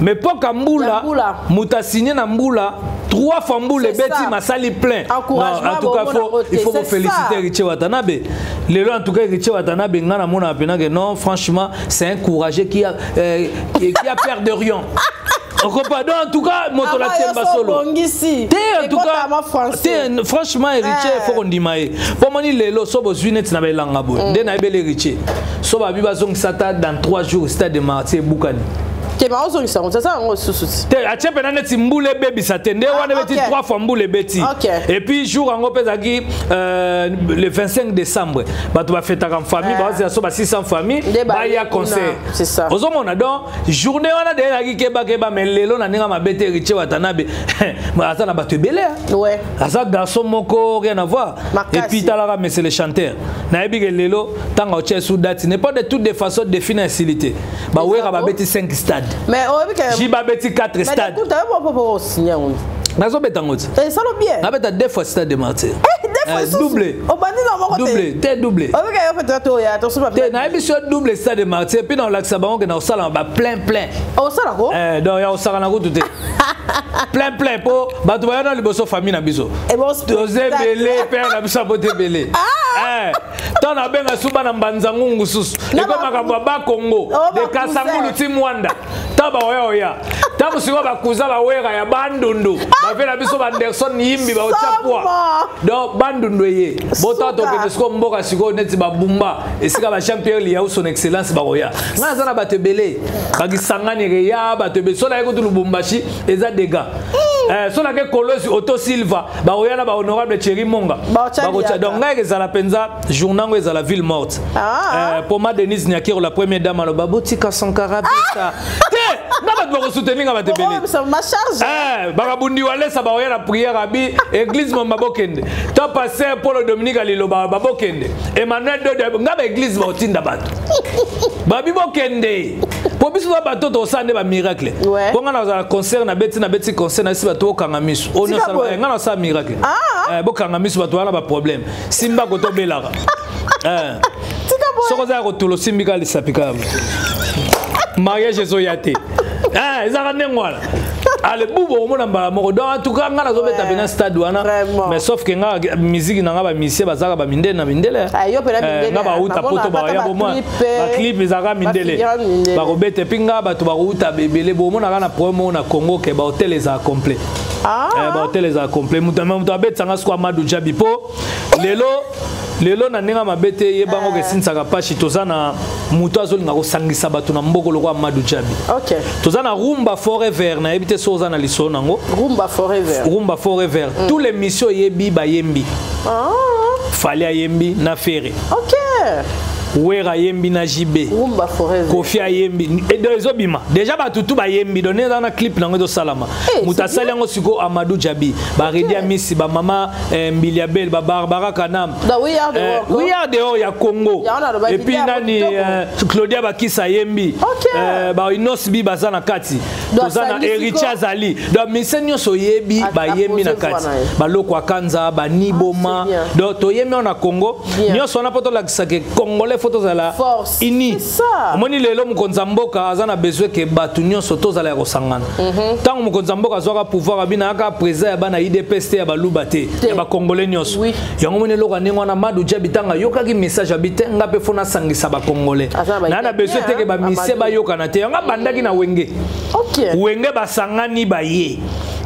mais époque ya mbula, moto asigne na mbula trois fois, mbula ebeti, masali plein. Non, en tout cas faut, il faut féliciter Héritier Watanabe lelo. En tout cas Héritier Watanabe, nga namona mpenza que non, franchement, c'est un courageux qui a peur de rien. On comprend. Donc, en tout cas, moto la tiemba solo. Te, en tout cas, te, franchement, Héritier, faut qu'on dima ye. Po moni lelo so bozwi neti na belanga boye. Nde na ebele Héritier. So babi bazongisa ta dans 3 jours stade de Martyr ebukani. Te, baozongisa yango, sasa yango lisusu ti. Te, atie mpena neti mbula ebebisa te nde wana ebeti trois fois, mbula ebeti. Et puis jour yango mpe ezalaki le 25 décembre, bato bafetaka en famille, baozela so ba 600 famille baya concert, ozomona. Donc journée wana de ezalaki kebakeba. Mais lelo na ndenge mabe te, Héritier Watanabe aza na bato ebele, aza garçon moko rien à voir. Et puis talaka, monsieur le chanteur, nayebi ke lelo ntango otia esu date n'est pas de toutes les façons défi na esili te. Bawera babeti 5 stade, mais ji babeti 4 stade. Nazobeta yango ti. Esalo bien. Nabeta deux fois stade de Martyr. Double. Obandi na moko te. Double te, double. Obika yo peut-être oya tosuba. Te, nayebi so double stade de Martyr, puis na olakisa bango ke na osala ba plein plein. Osala ko? Donc ya osaka na kutu te, plein plein, po bato baya na liboso, famille na biso toza ebele, père na biso apo te ebele. Ntango nabenga su bana mbanza ngungu susu, eko makambo ya bakongo de Kasangulu ti Mwanda, ntango baoya oya, ntango sikoyo bakuza bawera ya Bandundu, bave na biso baanderson yimbi baotya poa. Donc Bandundu eye bota, tokende sikoyo mboka sikoyo neti babumba esika ba Jean Pierre Liau, son excellence, bakoya. Ngai naza na bato ebele bakisangani eya bato ebele. So naye kutu Lubumbashi eza dégâts. So nake Kolosi Oto Silva, bakoya na bahonorable Thierry Monga, bakotya. Donc ngai ezala mpenza journée yango ezala ville morte. Po ma Denise Nyakero, la première dame, aloba botika Sankara beta te na bato bakosoutenir nga, bato ebele bakabundi walesa bakoya na prière abi église mamba bokende to pasteur Paul Dominique aliloba babokende Emmanuel Dodo nga baeglise bakotinda bato babi bokende po biso na bato tosala nde bamiracle. Mpo nga nazala concert, nabeti nabeti concert, nayesi bato bokanga miso, nga nasala miracle, bokanga miso, bato wana baproblème simba kotobelaka soki oza ya kotula, osimbi kaka lisapi kaka, mariage ezoya te, ezalaka ndenge wana. Ale bubo omona mbala moko. Donc en tout cas nga nazobeta pena stade wana, mais sauf que nga musique na nga, bamusicien bazalaka bamindele na mindele. Nga bauta poto, baya bomwa baclip ezalaka mindele bakobeta. Et puis nga bato bakouta ebele, bomonaka na problème oyo na Congo ke bahotel ezala complet. Bahotel ezala complet. Moto abetisanga siko Amadou Djabi, mpo lelo lelo na ndenge mabe te, yebango ke esinisaka mpasi. Toza na moto azolinga kosangisa bato na mboko lokola Amadou Djabi. Toza na Rumba Forever, nayebi te so oza na lisolo nango. Rumba Forever. Rumba Forever, tous les missions oyebi bayembi. Fally ayembi na Ferre. Wera ayembi na JB. Rumba Forever. Kofi ayembi. Ezobima déjà, bato tu bayembi. Donc eza na clip nango ezosalama. Moto asali yango sikoyo Amadou Djabi, baredi Amisi, bamama Mbilia Bel, babarbara Kanam. We Are Dehors ya Congo. Et puis nani, Claudia Bakisa ayembi, bainos bi baza na kati. Toza na Héritier azali. Donc mise nyonso oyebi bayembi na kati, baloko akanza baniboma. Donc toyembi wana na Congo nyonso wana mpo tolakisaka Congolais faut tozala uni. Omoni lelo mokonzi ya mboka aza na besoin ke bato nyonso tozala ya kosangana. Ntango mokonzi ya mboka azwaka pouvoir, abina aka président ya bana UDPS te, ya baluba te, ya bacongolais nyonso. Yango moni eloko ya ndenge wana, Madu Djabi ntango ayokaki message abi te, nga mpe faut nasangisa bacongolais, naa na besoin te ke bamusicien bayokana te. Yango abandaki na Wenge. Wenge basangani, baye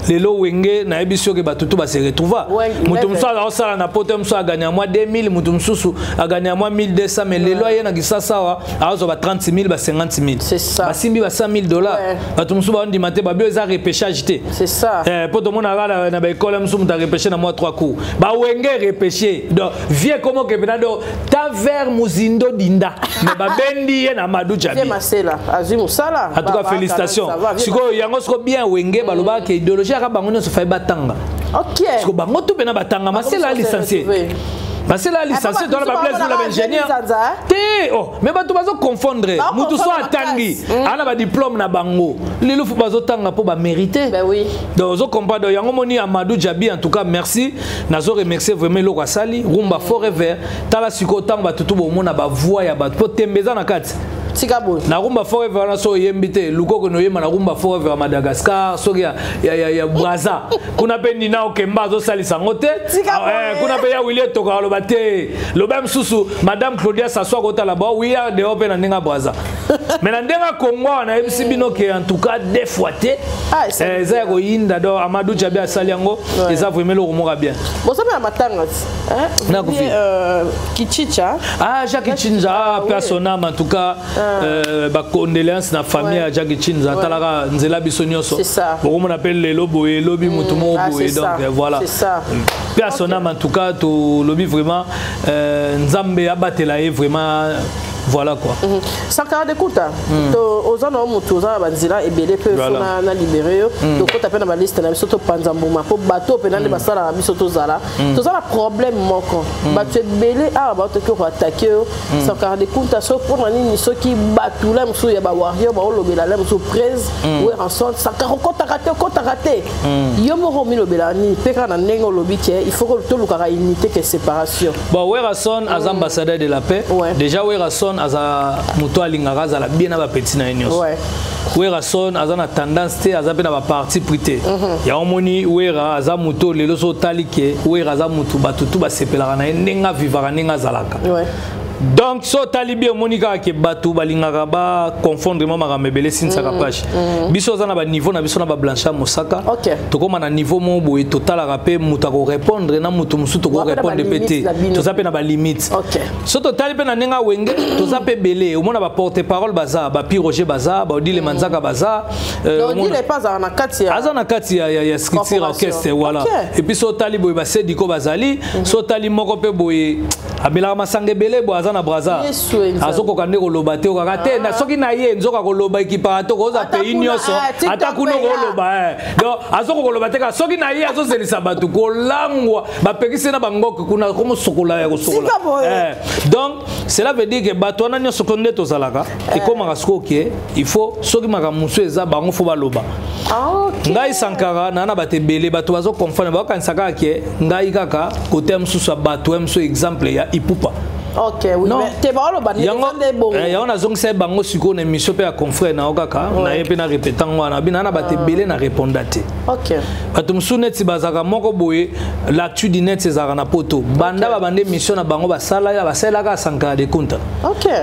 lelo Wenge, nayebi soki bato tu base retrouva. Moto mosusu azakosala na poto, mosusu aganya mwa 2000, moto mosusu aganya mwa 1200, mais lelo aye na Kisasa awa azwa ba 30 000, ba 50 000, basimbi ba 100 000 $. Bato mosusu baondima te, babio eza repêchage te, mpo tomonaka na baekole mosusu moto arepêche na mwa 3 cours, bawenge repêché. Donc vie komo kepena do ta vers mozindo dinda, mais babendi ye na Madu Djabi. En tout cas félicitations. Sikoyo yango siko bien, Wenge balobaka idéologie yaka bango nyonso fai batanga. Siko bango tu mpena batanga. Masela licencié, Masela licencié, tona bablaise ula baingénieur te. Oh, mais bato bazoconfondre. Mutu so atangi ana badiplôme na bango, lelo faut bazotanga mpo bamérite. Donc ozocomprendre. Donc yango moni Amadou Djabi, en tout cas merci, nazo remercier vraiment eloko asali Rumba Forever. Tala sikoyo ntango bato tu bomona bavoix ya bato mpo tembe eza na kati. Tika boye. Na Rumba Forever wana, so oyembi te, lukoko na oyemba na Rumba Forever ya Madagascar, soki ya Braza kuna mpe nina okemba azosalisa yango te. Kuna mpe ya Wili etoka aloba te, loba mosusu madame Claudia Sassou akotala ba We Are Dehors mpe na ndenge ya Braza, mais na ndenge ya Congo awa nayebisi bino ke en tout cas deux fois te, eza ya koyinda. Donc Amadou Djabi asali yango, eza vraiment eloko moko bien. Bozomela matanga ti. Nakufi. Kichicha. Ah, Jacques Chinja, ah, paix à son âme en tout cas. Bacondoléance na famille ya Jacques Chinja, atalaka nzela biso nyonso. Bokomona mpe lelo boye, elobi motu moko boye. Donc voilà, paix à son âme en tout cas. Tolobi vraiment Nzambe abatela ye vraiment, voilà quoi. Sankara de Kuta, oza na motu, oza na banzela ebele mpe faut na libere yo. Tokota mpe na baliste na biso, topanza mbuma mpo bato mpenza nde basalaka biso. Tozala toza na problème moko, bato ebele awa baotoki koattaquer yo, Sankara de Kunta. So mpona nini soki bato la mosusu ya bawarrior baolobela la mosusu prese Werrason, Sankara okotaka te, okotaka te? Yo moko omilobela nini mpe kaka na ndenge olobi ke il faut tolukaka unité ke séparation? Bon, Werrason aza ambassadeur de la paix. Déjà Werrason aza moto alingaka azala bien na bapeti na ye nyonso. Werrason aza na tendance te, aza mpe na baparti pris te. Yango moni Wera aza moto lelo so otali ke Wera aza motu bato tu basepelaka na ye, ndenge avivaka, ndenge azalaka. Donc so otali bien, omoni kaka ke bato balingaka baconfondre mwa makambo ebele. Esinisaka page biso oza na baniveau na biso na bablanchard mosaka. Tokóma na niveau moko boye, totalaka mpe moto akorépondre na moto mosusu, tokorépondre mpe te. Toza mpe na balimite. So totali mpe na ndenge awenge, toza mpe ebele. Omona baporte parole baza, bapi Roger baza, baodile Manzaka baza. Aza na kati ya structure orchestre, voilà. Et puis so otali boye, basediko bazali. So otali moko mpe boye abelaka masanga ebele boye, aza na Braza, azokoka nde koloba te, okaka te soki na ye nzoka koloba ekipaka te, koza pays nyonso ata kuna koloba. Donc azokoka koloba te, kaka soki na ye azozelisa bato kolangwa, bapekisi na bangoke kuna komosokola ya kosokola. Donc cela veut dire que bato wana nyonso ko nde tozalaka, ekomaka sikoyo ke il faut soki makambo mosusu eza bango faut baloba. Ngai Sankara naa na bato ebele, bato bazoconfondre, bakokanisa kaka ke ngai kaka kote ya mosusu ya bato ya mosusu, exemple ya Ipupa. Ok, oui, Non. mais te baoloba ndenge Yango eza nde bongo. yango nazongisa ye bango sikoyo na émission mpe ya confrère na yo kaka na ye mpe na répétant wana bina na bato ebele na réponda te. Ok. Bato mosusu neti bazalaka moko boye, l'actu du net ezalaka na poto, banda babanda émission na bango, basala ya basalelaka Sankara de Kunta.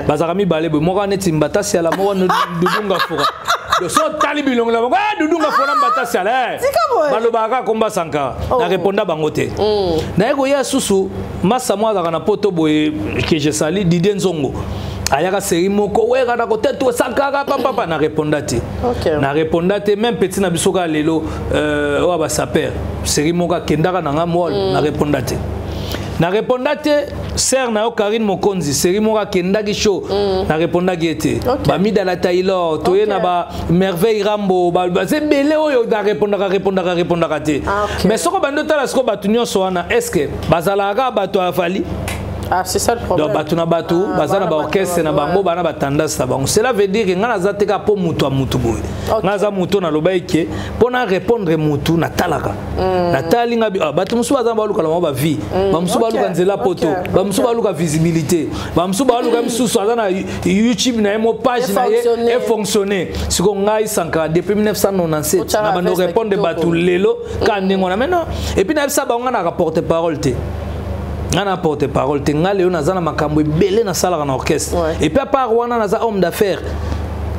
Bazalaka mibale boye, moko neti Mbatasiala, moko Dudunga Fura. So otali bilongo na bango, eh, Dudunga Fura, Mbatasiala, eh. Tika boye. Balobaka kaka komba Sankara. Oh. Na réponda bango te. Naye koya susu masa moko azalaka na poto boye ke je sali, Didie Nzongo, ayaka série moko wera na kotetu Sankara papapa, na réponda te. Na réponda te. Même petit na biso kaka lelo, oyo basaper série moko akendaka na nga mol, na réponda te, na réponda te. Sœur na yo Karine Mokonzi, série moko akendaki show, na répondaki ye te. Bamidala Taylor, toye na ba Merveille Rambo, baza ebele oyo na répondaka, répondaka, répondaka te. Ah, ok. Mais soko bandi otala sikoyo bato nyonso wana, est ce que bazalaka kaka bato ya Fally? Ah, c'est ça le problème. Donc bato na bato baza na bana baorchestre na bango, bana batendance na bango. Cela veut dire que ngai naza te kaka mpo moto ya motu boye. Ngai naza motu oyo naloba eke mpo na répondre motu, natalaka, natali nga bato mosusu baza baluka na bango bavie, bamosusu baluka nzela poto, bamosusu baluka visibilité, bamosusu baluka, mosusu aza na YouTube na ye mo page na ye Efonctionne. efonctionne. Sikoyo ngai Sankara depuis 1997 Otyaka na bando veste répondre kitoko. bato lelo kaka ndenge wana. Maintenant, et puis nayebisa bango, ngai naka porte parole te, ngai na porte parole te. Ngai lelo naza na makambo ebele nasalaka na orchestre, et puis à part wana naza homme d'affaires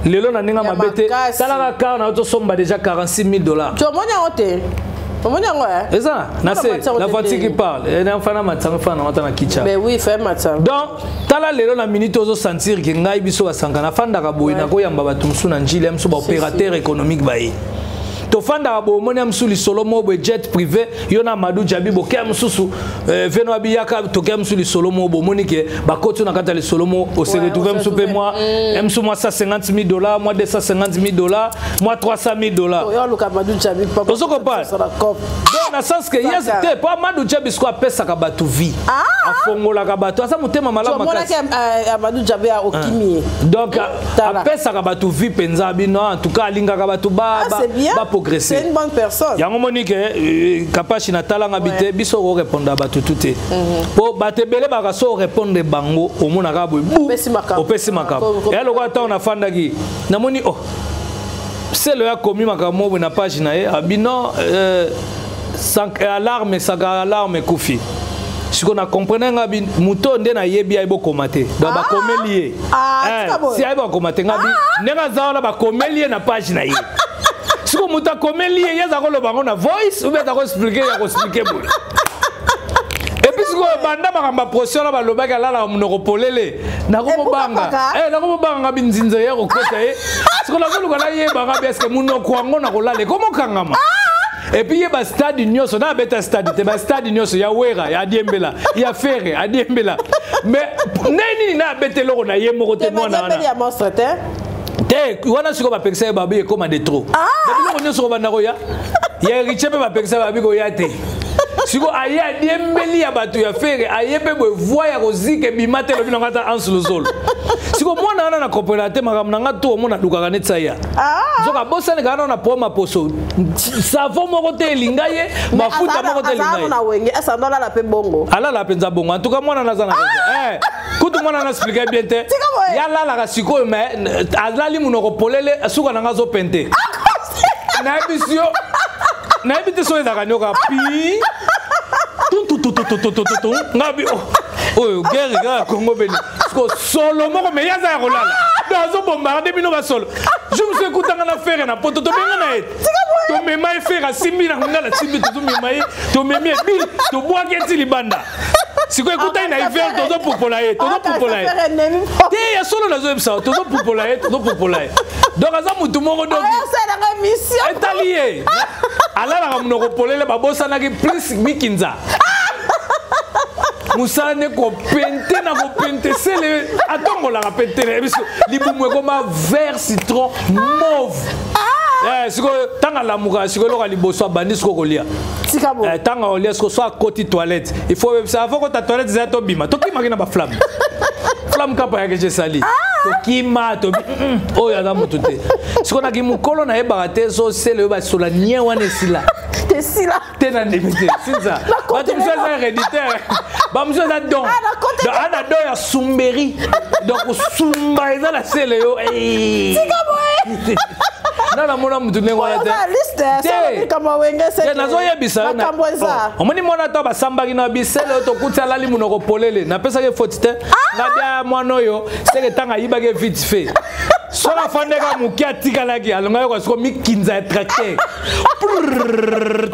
lelo na ndenge Ya mabe te. makasi. Talaka car na tosomba déjà 46 000 $. Tu omoni yango te, omoni yango, eh? Eza na se la voiture qui parle, na fana matanga, fana wata na kicha. Ben oui, fais matanga. Donc tala lelo na minute ozosentir ke ngai biso basanka nafandaka boye, nakoyamba bato mosusu na njili ya mosusu, baopérateur économique baye, tofandaka boye, omoni ya mosusu lisolo moko boye, jet privé, yo na Amadou Jabi bokeya mosusu, veno abiyaka, tokeya mosusu lisolo moko boye, omoni ke bakoti na kati ya lisolo moko, ose retrouve mosusu mpe mwa mosusu mwa 150 000 $, mwa 250 000 $, mwa 300 000 $. Oyo oluka Amadou Jabi. Ozo comprendre? Donc na sens ke yes te, po Amadou Jabi siko apesaka bato vie, afongolaka bato, aza motema malamu makasi. Omonaki Amadou Jabi ya okimi ye. Donc apesaka bato vie mpenza bino, en tout cas alingaka bato Ah, c'est bien. baprogresse. C'est une bonne personne. Yango moni ke Kapashi natalanga bi te, biso korépondre bato tu te, po bato ebele baka so orépondre bango, omonaka boye bu Opesi makambo. Opesi makambo. Eya lokola ntango nafandaki, namoni oh selo ya komi makambo moko boye na page na ye, abi non, alarme esaka, alarme ekufi. Sikoyo na comprendre nga bi moto oyo nde nayebi ayebi okoma te, donc bakomeli ye. Ah, tika boye. Si ayebi akoma te, nga bi ndenge aza wana, bakomeli ye na page na ye. Sikoyo moto akomeli ye, ye aza koloba yango na voice ou bien aza koexpliquer ya koexpliquer boye. Et puis sikoyo banda makambo ya pression wana, balobaki alalaka monoko polele, nakomobanga. Ebukaka. Nakomobanga nga binzinza ya kokota ye. Sikoyo nazoluka nayebanga bi eske monoko yango na kolala ekomokangama. Et puis ye bastade nyonso na abeta stade te, bastade nyonso ya Wera ya adiembela, ya Fere adiembela, mais nde nini na abeta eloko na ye moko te, mwana wana. Ya monstre te. Te, wana sikoyo bapekisa ye, babi ekóma de trop. Biloko nyonso kobanda koya ya Héritier mpe bapekisa, babi koya te. Sikoyo aye adiembeli ya bato ya Fere, aye mpe boye voi ya kozika ebima te, elobi nango ata anse lozolo. Sikoyo mwana wana na comprendre te makambo na nga to omona alukaka neti aya, nzoka abosani kaka na po maposo savon moko te elinga ye, mafuta moko te elinga ye. Na wenge asa ndo alala mpe bongo. Alala mpenza bongo. En tout cas mwana naza na raison. Kutu mwana na explique bien te. Tika boye. Ye alalaka sikoyo, mais alali monoko polele, suka na nga azopente. Nayebisi yo, nayebi te soki ezalaka nioka pi tuntututututututu nga bi oh, oyo guerre kaka Congo beni. Siko solo moko, mais ye aza ya kolala, donc azobombarde bino basolo. Je me suis ekutanga na Fere na poto, tobenga na ye, tomema ye, Fere asimbi na nga, nasimbi, tozomema ye, tomemi ye bili, tobwaki ye ti libanda. Sikoyo ekutani na hiver, tozopupola ye, tozopupola ye te, ya solo nazoyebisa, tozopupola ye, tozopupola ye. Donc aza mutu moko, donc osalanga mission. Etali ye alalaka monoko polele, babosanaki plus mikinza mosala nde kopente na kopente sele, atongolaka pente na ye biso, libumu ekoma vert citron mauve. Sikoyo ntango alamukaka, sikoyo eloko ya liboso abandi sikoyo kolia. Tika boye. Ntango akolia sikoyo, so akoti toilette, il faut oyebisa avant kota toilette, eza tobima, tokimaki na baflamme, flamme kapa yake jesali, tokima tobi oyo aza motu te. Sikoyo naki mokolo nayebaka te so sele oyo basola nie wana esila. Te sila. Te na ndimi te sinza. Bato mosusu eza héréditaire. Ba mosusu eza don. Ah, ana don ya sumberi. Donc sumba eza na sele yo. Tika boye. Nga namona mutu ndenge wana te. Nazoyebisa yo omoni mwana to basambaki na bisele oyo tokuti alali monoko polele napesaki foti te ah! nga bia mwana oyo seke ntango ayibaki vite fait soki afandaka moke atikalaki alongaki kwa siko mikinza ya tracteur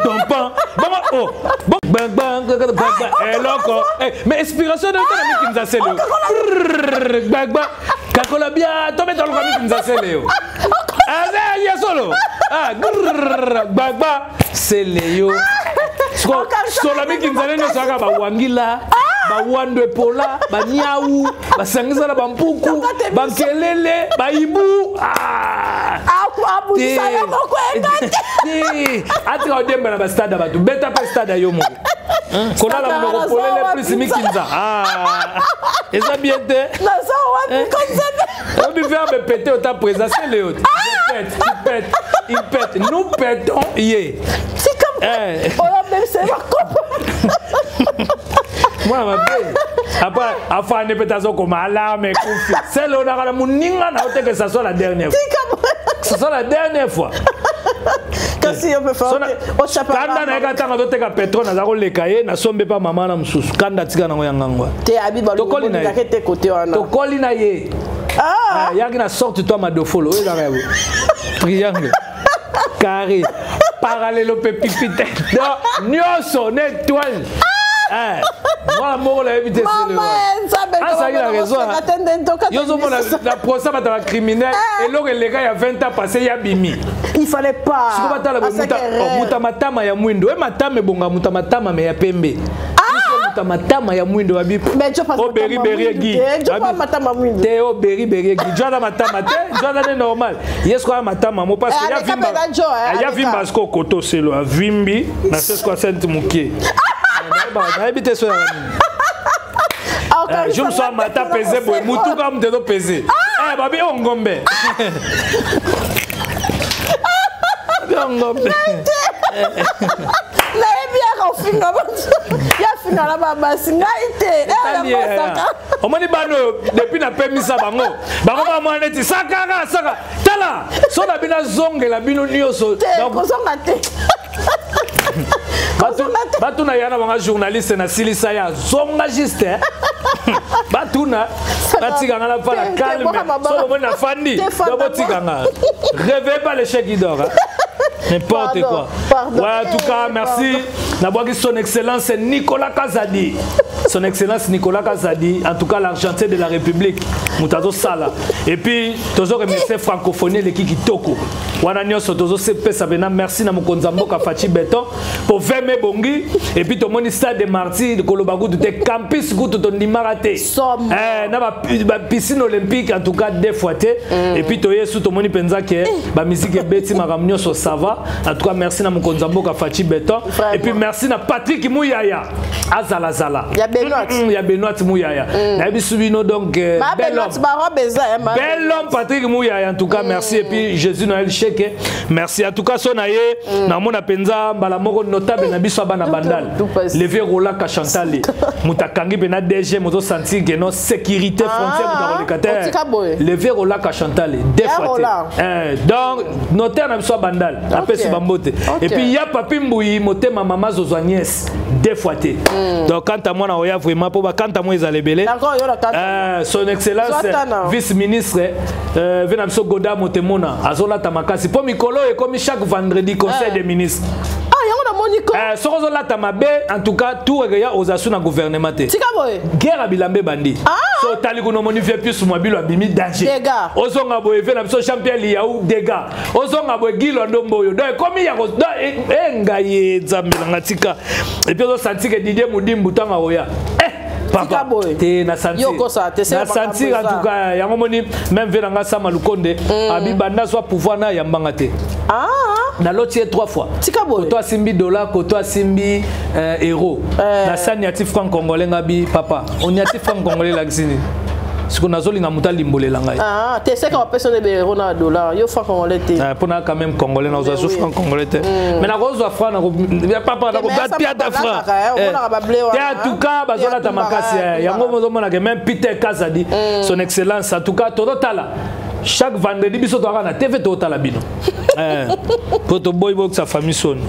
tompan bongo oh eloko eh, mais inspiration na tona mikinza sele gbagba kakola bia tobeta loka mikinza sele yo aza ya solo ah gbagba sele yo sola mikinza nde nyonso kaka bawangila bawando epola baniau basangisa na bampuku bankelele baibu ah! atika odemba na bastade ya bato beta mpe stade ya yo moko kolala monoko polele plus mikinza ah! eza bien te obi verbe pete ota présent c'est le je pète tu pète il pète nous pétons ye mwana mabe après afandi mpe tazokoma alarme ekufi sele onaka na moninga na yo te que ça soit la dernière fois ça soit la dernière fois kasi yo mpe kanda na ye ka ntango azoteka pétrole naza koleka ye nasombi mpa mama na mosusu kanda atika nango ya ngangwa te abi balolingaka te kote wana tokoli na ye ah. yaki na sorte toi madofolo oyo ezaka ya triangle carré parallélopépipite donc nyonso na étoile eh, mwana moko nayebi te azalaki na raison yo ozomona na procès bato ya bacriminel eh. eloko eleka ya 20 ans passé ya bimi il fallait pas siko batala moto matama ya mwindo e matama ebonga moto matama me ya pembe moto matama ya mwindo babi o beri beri egi te o beri beri egi jo aza matama te jo aza nde normal ye sikoyo matama mo parce que eh, ya vimba sikoyo koto selo avimbi na se sikoyo asenti moke nayebi te so ya nini ah, je mosusu amata pese boye motuka moto ezopese ah! eh, babi o ngombe babi o ngombe nayebi yaka ofinga ya finga na babasi ngai te eh, omoni bana oyo depuis napemisa bango bango bamwana neti sakaka saka tala so na bino azongela bino nyonso kozonga te batuna ya na banga journaliste nasilisa ye azonga juste eh. batuna batika nga na fala calme so bomoni nafandi do botika nga réveille pas l'échec qui dort hein. n'importe quoi pardon. Ouais, en tout cas eh, merci nabwaki son excellence Nicolas Kazadi son excellence Nicolas Kazadi en tout cas l'argentier de la République moto azosala et puis tozo remercier francophonie eleki kitoko wana nyonso tozopesa mpena merci na mokonzi ya mboka faci beton mpo vm ebongi et puis tomoni stade de martyr koloba kutu te campus kutu tondimaka te eh, na bapiscine olympique en tout cas deux fois te mm. et puis toye su tomoni mpenza ke eh. bamisiki ebeti makambo nyonso ça va en tout cas merci na mokonzi ya mboka faci beton et puis merci na patrick muyaya azalazala ya benoit ya benoit muyaya mm. nayebisi bino donc euh, bel homme bel homme patrick muyaya en tout cas mm. merci et puis jésus noël sheke merci en tout cas so na ye mm. namona mpenza mbala moko notable na biso ya bana bandal levier rolaka chantale moto akangi mpena dg moto sentir ke non sécurité ah, frontière moto akoleka te levier rolaka chantale deux fois te eh, donc notaire na biso ya bandal apesi bambote et puis ya papi mbuyi motema mama zozo agnès deux fois te mm. donc quant à moi na oya vraiment mpo bakanta moi ezala ebele euh, son excellence vice ministre euh, ve na biso goda motemona azolata makasi mpo mikolo oyo ekomi chaque vendredi conseil eh. des ministres ah, yango namoni ko eh, soki ozolata mabe en tout cas tour ekeya oza su na gouvernement te tika boye guerre ya bilamba ebandi ah. so otali kuna omoni vie pius mwabilo abimi danger ozonga boye ve na biso jean pierre liyau dégâts ozonga boye gilo ndombo oyo donc ekomi ya e ngai ye nzambe na nga tika epuis ozosanti ke didie modimbu ntango akoya eh, papa te na sentir na sentir en tout cas yango moni même ve na nga sama lukonde mm. abi banda zwa pouvoir na yambanga te ah. naloti ye trois fois koto asimbi dollar koto asimbi euh, euro eh. na sani ati franc congolais nga bi papa oniati franc congolais elakisi nini Sikoyo nazolinga moto alimbolela ngai. Ah, te seka bapesa nde euro na dollar, yo franc congolais te. Mpo na quand même congolais, nazwa so franc congolais te, mais nakozwa franc papa, nakopiata franc te. En tout cas bazolata makasi yango, mozomonake même Peter Kazadi, son excellence. En tout cas tozotala chaque vendredi, biso toyaka na TV, totala bino po toboyi bokisa famille soni.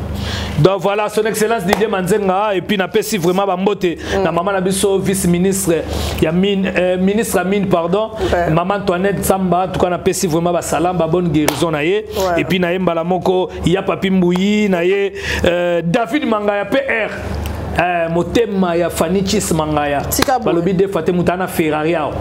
Donc voilà, son excellence Didier Manzenga. Et puis napesi vraiment bambote na mama na biso, vice ministre ya mine, ministre ya mine, pardon, mama Antoinette Samba. En tout cas napesi vraiment basalam, babonne guérison na ye. Et puis na ye mbala moko ya Papi Mbuyi na ye, David Mangaya PR, motema ya Fanny Chis Mangaya. Balobi deux fois te moto ana Ferrari awa,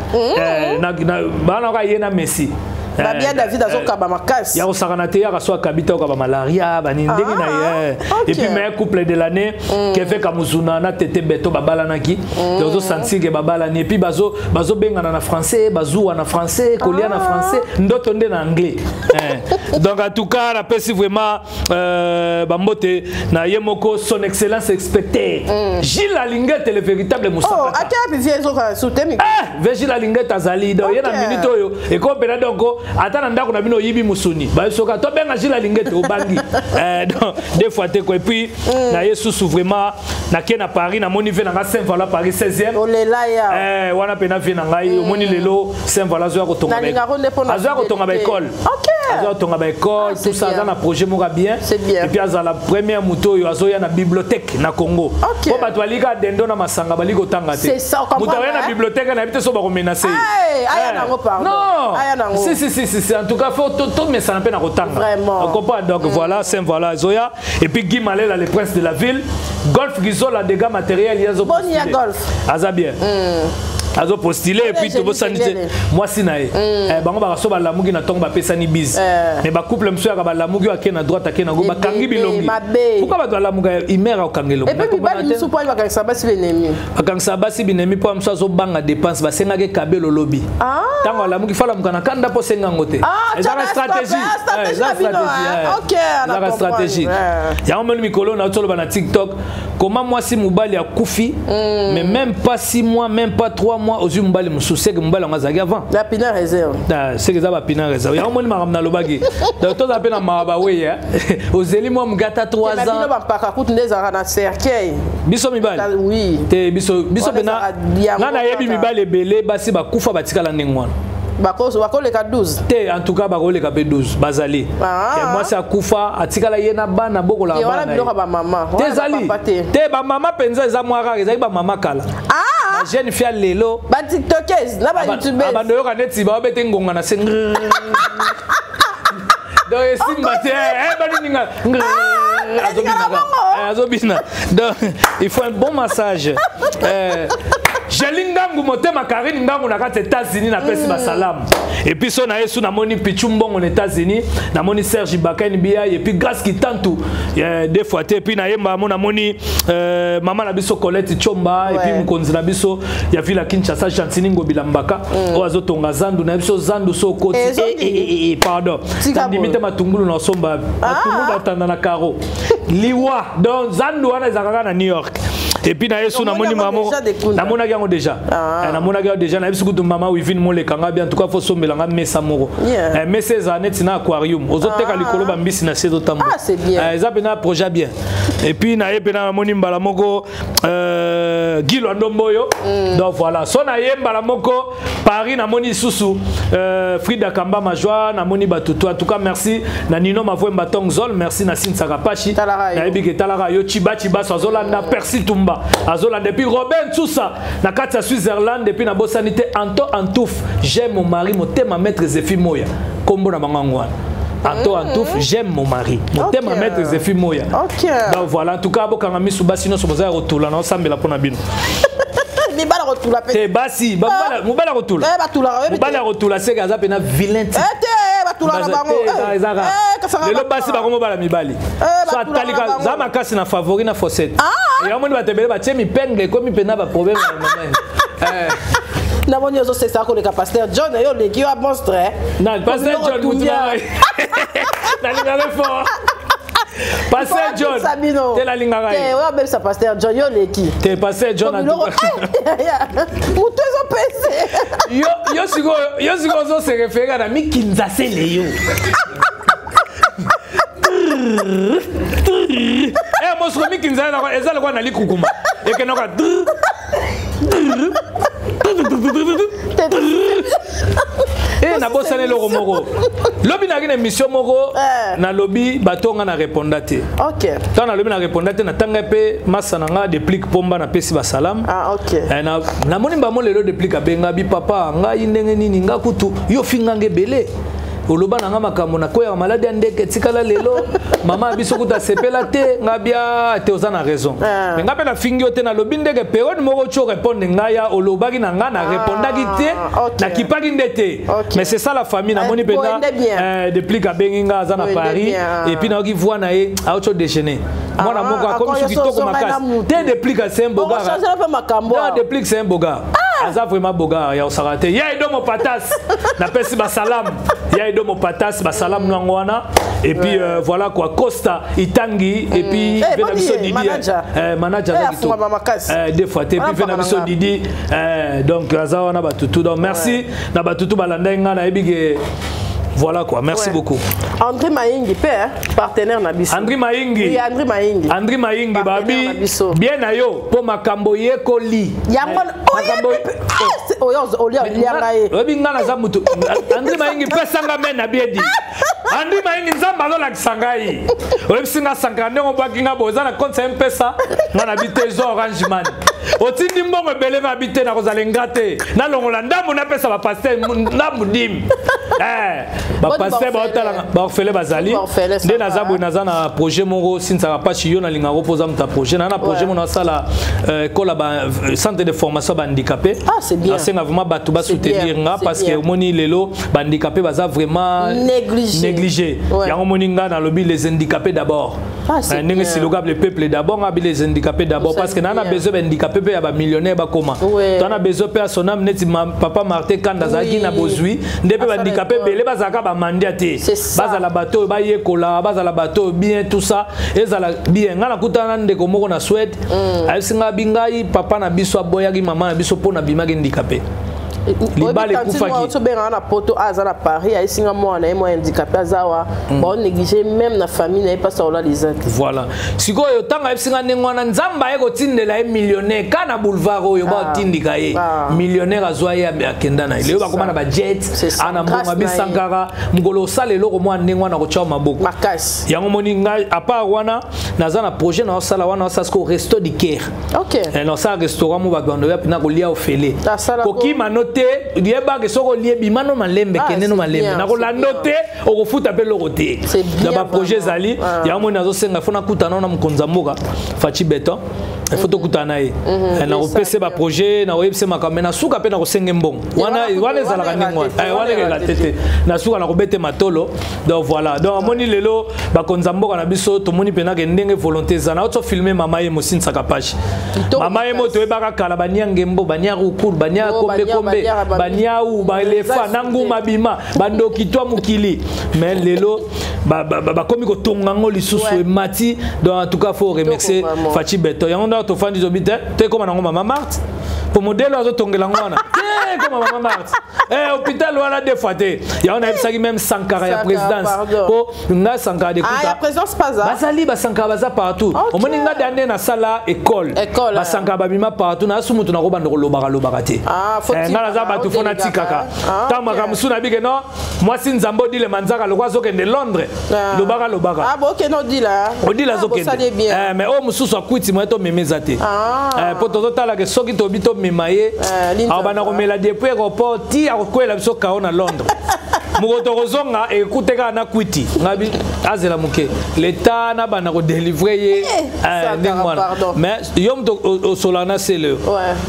bana kaka ye na Messi. Babia David azokaba makasi. Ya kosakana te, yaka so akabi te, okaba malaria bani ndenge na ye. Et puis meilleur couple de l'année, Kevin Kamuzuna na Tete Beto, babalanaki. Ozosentir ke babalani. Et puis bazobengana na français, bazuwa na français, kolia na français, ndoto nde na anglais. Donc en tout cas napesi vraiment bambote na ye moko, son excellence expecté Gilles Alingete, le véritable mosaka. Ve Gilles Alingete azali. Donc ye na minute oyo ekopena. Donc ata na ndako na bino oyibi mosuni, bayosoka tobenga Gilles Alingete, obangi. Donc deux fois te quoi. Et puis na ye susu vraiment, nake na Paris, namoni ve nanga Saint Vala, Paris 16e. Wana mpena vie na ngai. Omoni lelo Saint Vala azoya kotonga, azoya kotonga baécole, azoya kotonga baécole, tout ça. Aza na projet moko ya bien. Et puis azala première moto oyo azoya na bibliothèque na Congo, po bato balika dendo na masanga, bali kotanga te. Moto aoya na bibliothèque, nayebi te so bakomenace. Non, si si si si, en tout cas faut tomesana mpe na kotanga, comprendre. Donc voilà, Saint voilà ezoya. Et puis Guy Malela, le prince de la ville, Golf Gizola, dégâts matériels, yazo aza bien, azopostule. Et puis tobosani te mwasi na ye, bango bakaso balamuki na ntongo, bapesani bise. Mais bacouple mosusu yaka balamuki, oyo ake na droite, ake na gauche, bakangi bilongi. Pourquoi bato balamuka imere akokanga elongi? Bakangisa basi binemi mpo mosusu azobanga dépense, basengaki ekabelo olobi. Ntango alamuki, falamuka na kanda mpo osenga yango te. Ezaka stratégie, ezaka stratégie yango. Moni mikolo na otoloba na TikTok koma mwasi mobali akufi, mais même pas 6 mois, même pas 3 mois, ozwi mobali mosusu, seke mobali yango azalaki avant. Bapina réserve. Seke eza bapina réserve yango. Moni makambo nalobaki, donc tozala mpe na mawa baweye, ozeli mwa moke ata 3 ans. Bampaka kutu nde ezalaka na cercueil. Biso mibali te, biso biso mpena nga nayebi mibali ebele, basi bakufa, batikala ndenge wana. Bakoleka 12. Te, en tout cas bakoleka mpe 12 bazali. Mwasi akufa, atikala ye na bana, bokola bana te. Ezali te bamama mpenza, eza mwa kaka ezali bamama kala, jeune fille lelo. Batiktokese na bayoutubese. Bando yoka neti baobete ngonga na se, donc esimba te, banininga azobina. Donc il faut un bon massage. Jeli Ngangu, motema Karine Ngangu na kati États-Unis, napesi basalamu. Et puis so na ye su, namoni Pichu Mbongo na États-Unis, namoni Serge Ibaka NBA, et puis Grâce Kitantu, deux fois te. Et puis nayemba mo, namoni mama na biso Colette Chomba, et puis mokonzi na biso ya ville ya Kinshasa, Gentini Ngobila Mbaka, oyo azotonga zandu na biso. Zandu so okoti, pardon, nandimi te, matungulu na osomba matungulu batanda na caro liwa. Donc zandu wana ezalaka kaka na New York. Et puis na ye su, namoni mama, namonaki yango déjà, namonaki yango déjà. Nayebi kutu mama Wivine molekanga bien. En tout cas faut sombelanga mesa moko, mesa ezala neti na aquarium, ozoteka likolo bambisi, na se ezotambola. Eza mpena projet bien. Et puis na ye mpena namoni mbala moko Guy Lwandombo oyo. Donc voilà, so na ye mbala moko Paris, namoni lisusu Frida Kamba Majoi, namoni batutu. En tout cas merci na Nino Mavwemba Tongzol, merci na Sinsaka Pashi, nayebi ke talaka yo. Chiba Chibaso azolanda, Persi Tumba azolanda, et puis Robin Tsusa na kati ya Switzerland. Et puis nabosani te Anto Antouf, j'aime mon mari, motema maître Zefi Moya, kombo na bango yango wana, Anto Antouf, j'aime mon mari, motema maître Zefi Moya. Donc voilà, en tout cas bokanga misu, basi nyonso boza ya kotula, na osambela mpona bino. Mibala kotula pe te, basi mobali akotula, mobali akotula seke aza mpena vilain. Te, batulaka na bango. Ezaka lelo basi bakomobala mibali so atalika za makasi na favori na fossette, eyamoni bato ebele batie mipingle, ekomi mpena baproblème. Namoni ozosesa koleka pasteur John, yo oleki yo a monstre. Pasteur John mutu nalingaka fort. Pasteur John te nalingaka ye te oyo abebisa Pasteur John yo leki te Pasteur John moto ezopese yo yo sikoyo yo sikoyo ozo se référer na mikinzasele yo. Eh mosiko mikinza eza lokola na likukuma ekendaka. E nabosani eloko moko lobi nayaki na émission moko, nalobi bato nga na réponda te. Ntango nalobi na réponda te, natanga mpe masa na nga Deplique Pomba, napesi basalamu. Namoni bamo lelo Deplique abenga bi papa ngai ndenge nini nga kutu yo finganga ebele, oloba na nga makambo nakweyaka maladi ya ndeke etikala lelo mama ya biso kutu asepela te. Nga bia te, oza na raison, mais nga mpe nafingi yo te. Nalobi ndenge période moko ti orépondre ngai ya olobaki na nga, na répondaki te, nakipaki nde te. Mais c'est ça la famille. Namoni mpenza Deplique abengi nga, aza na Paris, et puis nayoki voix na ye, auti odéjeuner mwana moko akomi su kitoko makasi te. Deplique, c'est un beau gars. Deplique, c'est un beau gars, aza vraiment beau gars ya osaka te. Ya Edomo Patas, napesi basalamu. Ya Edomo Patas, basalamu nango wana. Et puis voilà quoi, Costa Itangi et puis eh, ve na biso Didi, manager aza kitoko deux fois te. Et puis ve na biso Didi, donc aza wana batutu. Donc merci na batutu balandai nga, nayebi ke voilà quoi, merci beaucoup. André Maïngi père partenaire na biso. André Maïngi. Oui, André Maïngi. André Maïngi babi bien na yo po makambo yekoli. Yango makambo oyo olia olianga ye. Oyebi nga naza mutu André Maïngi pesanga me na biedi. André Maïngi, Nzambe azolakisa ngai, oyebisi nga Sankara ndenge obwaki nga boye, oza na compte ya Mpesa nga na bi te, eza Orange Money, otindi mbongo ebele nga bi te, nakozala nga te, nalongola ndambo napesa bapasteur ndambu dime. Bapasteur baotalanga, baorphelin bazali nde naza boye. Naza na projet moko sinisaka mpasi yo nalingaka mpo oza moto ya projet. Naa na projet moko nasala école ya centre de formation ya bahandicapé. Nasenga vraiment bato basoutenir nga parce que omoni lelo bahandicapé baza vraiment négligé. Yango omoni nga nalobi les handicapés d'abord. Ndenge slogan le peuple d'abord, nga bi les handicapés d'abord parce que naa na besoin bahandicapé mpe ya bamillionnaire bakoma to na besoin mpe ya sonam neti papa Martin Kanda azalaki na bozwi nde mpe bahandicapé ebele bazalaka bamandia te, bazala bato oyo bayekola, bazala bato oyo bien, tout ça ezala bien. Nga nakutana na ndeko moko na Suède, ayebisi nga bi ngai papa na biso aboyaki mama na biso mpo na bimaki handicapé, libala ekufaki. Tobengaka na poto, aza na Paris, ayesinga mwana ye mwa handicapé aza awa, baonéglige même na famille na ye, mpasi aolala eza te. Voilà, sikoyo ntango ayebisinga ndenge wana, Nzambe aye kotindela ye millionnaire ka na boulevard oyo baotindika ye millionnaire, azwa ye, akenda na ye. Lelo bakoma na bajet ana mbongo. Abisankaka mokolo osala eloko mwa ndenge wana kotya maboko yango moni ngai. À part wana, naza na projet na osala wana, osala sikoyo Resto du Caire. Nasala restaurant mo bato bandoya mpena kolia ofele, kokima no te, yebake soki olie bima no malembe, kende no malembe, nakolanda te, okofuta mpe eloko te. Na baprojet ezali yango moni nazosenga fo nakutana na mokonzi ya mboka Fatshi Béton, faut tokutana na ye, nakopesa baprojet, nakoyebisa makambo me nasuka mpe nakosenge mbongo wana ezalaka ndenge wana wana ekeka te te, nasuka nakobete matolo. Donc voilà, donc amoni lelo bakonzi ya mboka na biso, tomoni mpenake ndenge volonté eza na oti filme mama ye mosinisaka page mama ye mo toyebaka kala bania ngembo, bania rukulu, bania kombekombe, baniau, baelefa na nguma bima bandoki twa mokili, mais lelo bakomi kotonga yango lisusu emati. Donc en tout cas faut remercier Fatshi Béton. Yango ndako tofandi tobi te te ekóma nango mama Marthe po modèle azotongela yango wana te, ekóma mama Marthe hôpital wana deux fois te. Yango nayebisaki même Sankara ya présidence po nga Sankara de kuta bazali basankara baza partout. Omoni nga da nde nasala école, basankara babima partout. Nasu mutu nakobanda kolobaka lobaka te, nga naza bato fo natikaka ntango makambo mosusu nabike no mwasi Nzambe odilema nzaka lokwa azokende Londres, lobaka lobaka Odile azokende, mais oyo mosusu akwiti moye tomema eza te mpo tozotalaka soki tobi tomema ye akobanda komela depuis aéroport ti akokwela biso kao na Londres. Mokolo tokozonga ekute kaka na kwiti ngabi azela moke leta nabanda kodélivrer ye ndenge wana. Mais yo moto osolaka na sele,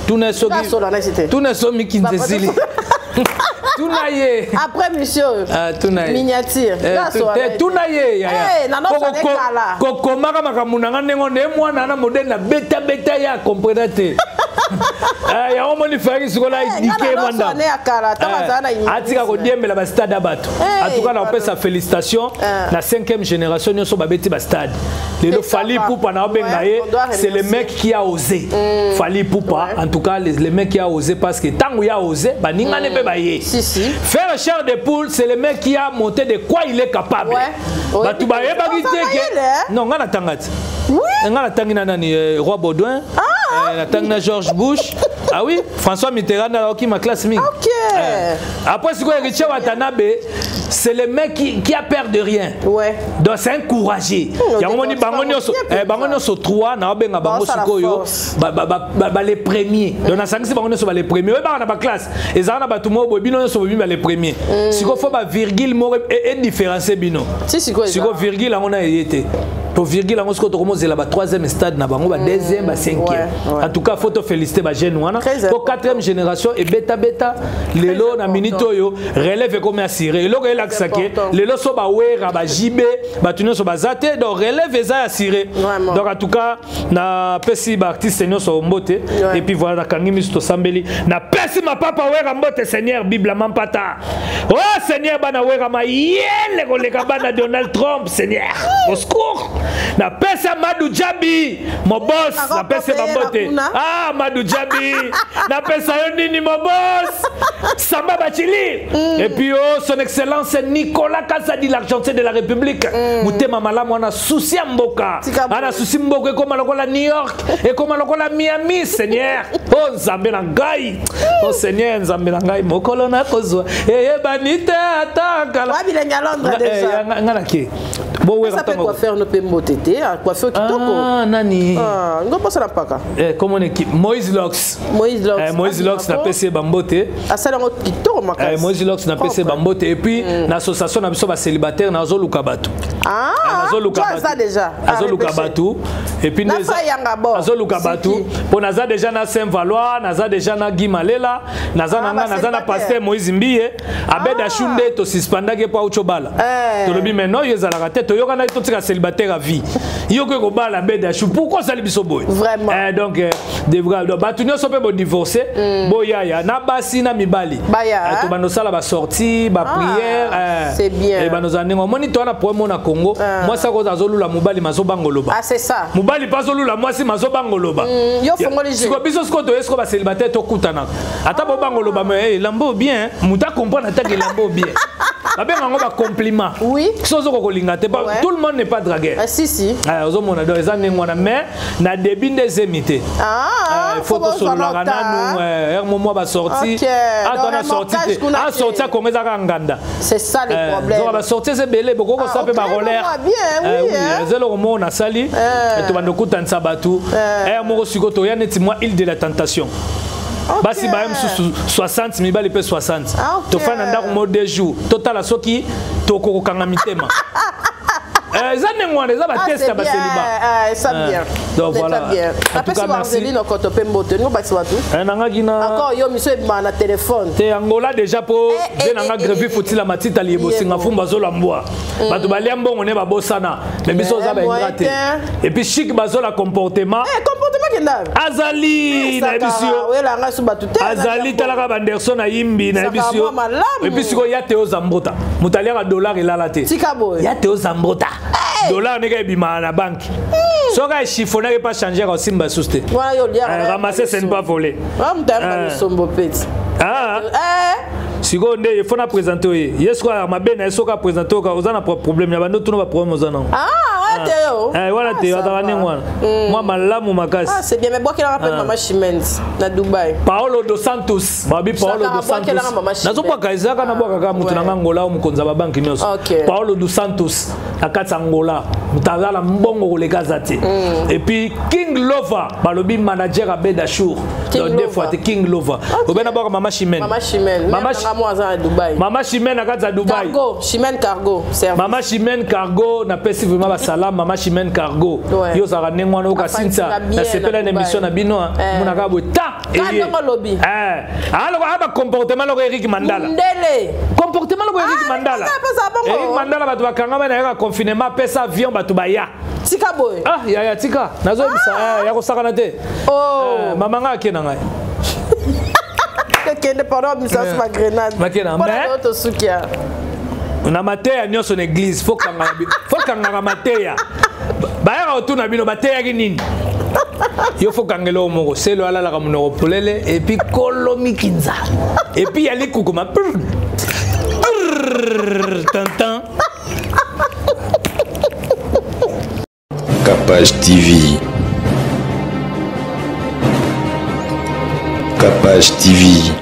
tuna soki tuna so mikinzi esili, tuna ye. Après monsieur. Tuna ye. Miniature. Tuna ye yaya kokomaka makambo na nga ndenge nde mwana na modèle na betabeta ye akomprena te. Eh, yango moni fayaki sikoyo nadike mwanda atika kodiembela bastade ya bato. En tout cas, naopesa félicitation na 5e génération nyonso babeti bastade lelo. Fally Ipupa, na obenga ye, c'est le mec qui a osé. Fally Ipupa, en tout cas, le mec qui a osé, parce que ntango ya osé, baningani mpe baye. Faire chair de poule, c'est le mec qui a monté de quoi il est capable. Bato bayebaki te ke non, nga natanga ti, nga natangi na nani, Roi Baudouin, natangi na George Bush. Ah oui, François Mitterrand aoki ma classe mingi. Après sikoyo, Héritier Watanabe, c'est le mec qui a peur de rien. Donc c'est un courageux. Yango moni bango nyonso trois, na obenga bango sikoyo ba les premiers. Donc nasangisi bango nyonso ba les premiers. Oyebaka na baclasse ezalaka na bato moko boye, bino nyonso bobi ba les premiers. Sikoyo faut ba virgule moko edifférencie bino. Sikoyo virgule yango na eye te to virgule yango. Sikoyo tokomozela ba troisième stade na bango, ba deuxième, ba cinquième. En tout cas, faut toféliciter bajeune wana po quatrième génération ebetabeta lelo. Na minute oyo, relève ekomi assuré. Eloko elakisake lelo so bawera bajibe, bato nyonso baza te, donc relève eza assuré. Donc en tout cas, napesi baartiste nyonso mbote. Et puis voilà, nakangi miso, tosambeli. Napesi mapapa Wera mbote, Seigneur Bible mampata. Oh Seigneur, bana Wera mayele koleka bana Donald Trump. Seigneur, au secours. Napesi Amadou Djabi, mon boss, napesi bambote. Ah, Amadou Djabi, napesa yo nini, mon boss Samba Bachili. Et puis oh, son excellence Nicolas Kazadi, l'argentier de la République, motema malamu wana, souci ya mboka, ana souci mboka ekoma lokola New York, ekoma lokola Miami. Seigneur, oh Nzambe na ngai, oh Seigneur, Nzambe na ngai, mokolo nakozwa eyebani te ata kala. Nga nake. Bowera coiffeur no mpe mbote te, coiffeur kitoko. Ah, nani? Ngo mposala mpaka. Comment on équipe Moïse Lox. Moïse Lox. Moïse Lox, napesi ye bambote. Asala yango kitoko makasi. Moïse Lox, napesi ye bambote. Et puis na association na biso bacélibataire, nazoluka bato. Nazoluka déjà. Azoluka bato. Et puis azoluka bato mpo naza déjà na Saint Valois, naza déjà na Guy Malela, naza na nga, naza na pasteur Moïse Mbiye. Abed Ashunde, tosuspendaki mpo auti obala. Tolobi maintenant yo ezalaka te, toyokanaki totika célibataire à vie. Yo koki kobala, Abed Ashu, pourquoi osali biso boye? Vraiment. Donc bato nyonso mpe bodivorce, boyaya na basi na mibali, tobanda osala basortie, baprière. C'est bien. Banda ozala ndenge omoni toa na problème na Congo. Mwasi akoza azolula mobali, mazobanga oloba. Ah, c'est ça. Mobali mpe azolula mwasi, mazobanga oloba. Siko biso sikoyo toye sikoyo bacélibataire, tokutanaka ata bobanga oloba, mais elamba bien, moto acomprendre atake elamba bien, babenga yango bacompliment. So ozoka kolinga te, tout le monde n'est pas dragueur. Si si. Ozomona, donc eza ndenge wana, mais na début nde ezemi te. Faut tosololaka nanu ere mo mwa basortie ata na sortie te, asortie akongo eza kaka nganda. C'est ça le problème. Zoka basortie eza ebele, bokoki kosala mpe baroller. Eza eloko moko nasali, tobanda okutanisa bato ere moko. Sikoyo toya neti mwa île de la tentation, basi baya mosusu 60, mibali mpe 60, tofanda na ndako mo 2 jours, totala soki tokokokanga mitema. Eza ndenge wana, eza batest ya bacélibat. Eza bien. Donc voilà. Napesi Warzelino okoto mpe mbote ngo bakisi bato. Nangaki na encore yo miso ebima na telefone. Te, Angola déjà, mpo ve nanga grevi futila matita liyebosinga fumbu azola mbwa, bato balia mbongo ne babosana, mais biso oza baingra te. Et puis chic bazola comportement. Comportement kenda. Azali, nayebisi yo. Oyelanga so bato te. Azali, talaka banderson ayimbi, nayebisi yo. Et puis sikoyo ya te ozambota, moto aliaka dollar elala te. Tika boye. Ya te ozambota dollar ndenge ebimaka na banque, soki achiffonnaki pa changer, osimba susu te. Ramasser, ce n'est pas voler. Moto peti. Sikoyo nde il faut na présenter oye ye sikoyo mabe na ye. Soki aprésente oyo, oza na problème ya bando, tuna baproblème oza nango. Wana te, azalaka ndenge wana, mwa malamu makasi. C'est bien, mais bwakelanga mpe Mama Chimene na Dubai. Paolo dos Santos, babi Paolo dos Santos, nazobwaka ezalaka, nabwakaka moto nanga Ngola, oyo mokonzi ya babanke nyonso. Paolo dos Santos na kati ya Ngola, moto aza na mbongo koleka aza te. Et puis King Lover, balobi manager Abed Ashour, donc deux fois te King Lover obe nabwaka Mama Chimene. Mama Chimene, mama aza na Dubai. Mama Chimene na kati ya Dubai. Cargo, Chimene Cargo Service. Mama Chimene Cargo, napesi vraiment basalam. Mama Chimene Cargo, yo ozalaka ndenge wana, oyoka Sinsa, nasepela na émission na bino, monaka boye ta. Olobi. Aloko aba comportement loko Eric Mandala. Ndele. Comportement loko Eric Mandala. Eric Mandala, bato bakangama na yaka confinement, apesa avion, bato baya. Tika boye. Ah yaya tika nazoyebisa ah. Eh, ya kosakana te. Oh. Eh, mama nga ake na ngai. Kende pardon misasi ba grenade. Bakena mais tosukia. Na mateya nyonso na église faut kangaka faut kangaka mateya. Bayaka kotuna bino bateyaki nini? Yo faut kangela oyo moko selo alalaka monoko polele et puis kolo mikinza. Et puis ya likukuma. Tantan. Capage TV. Capage TV.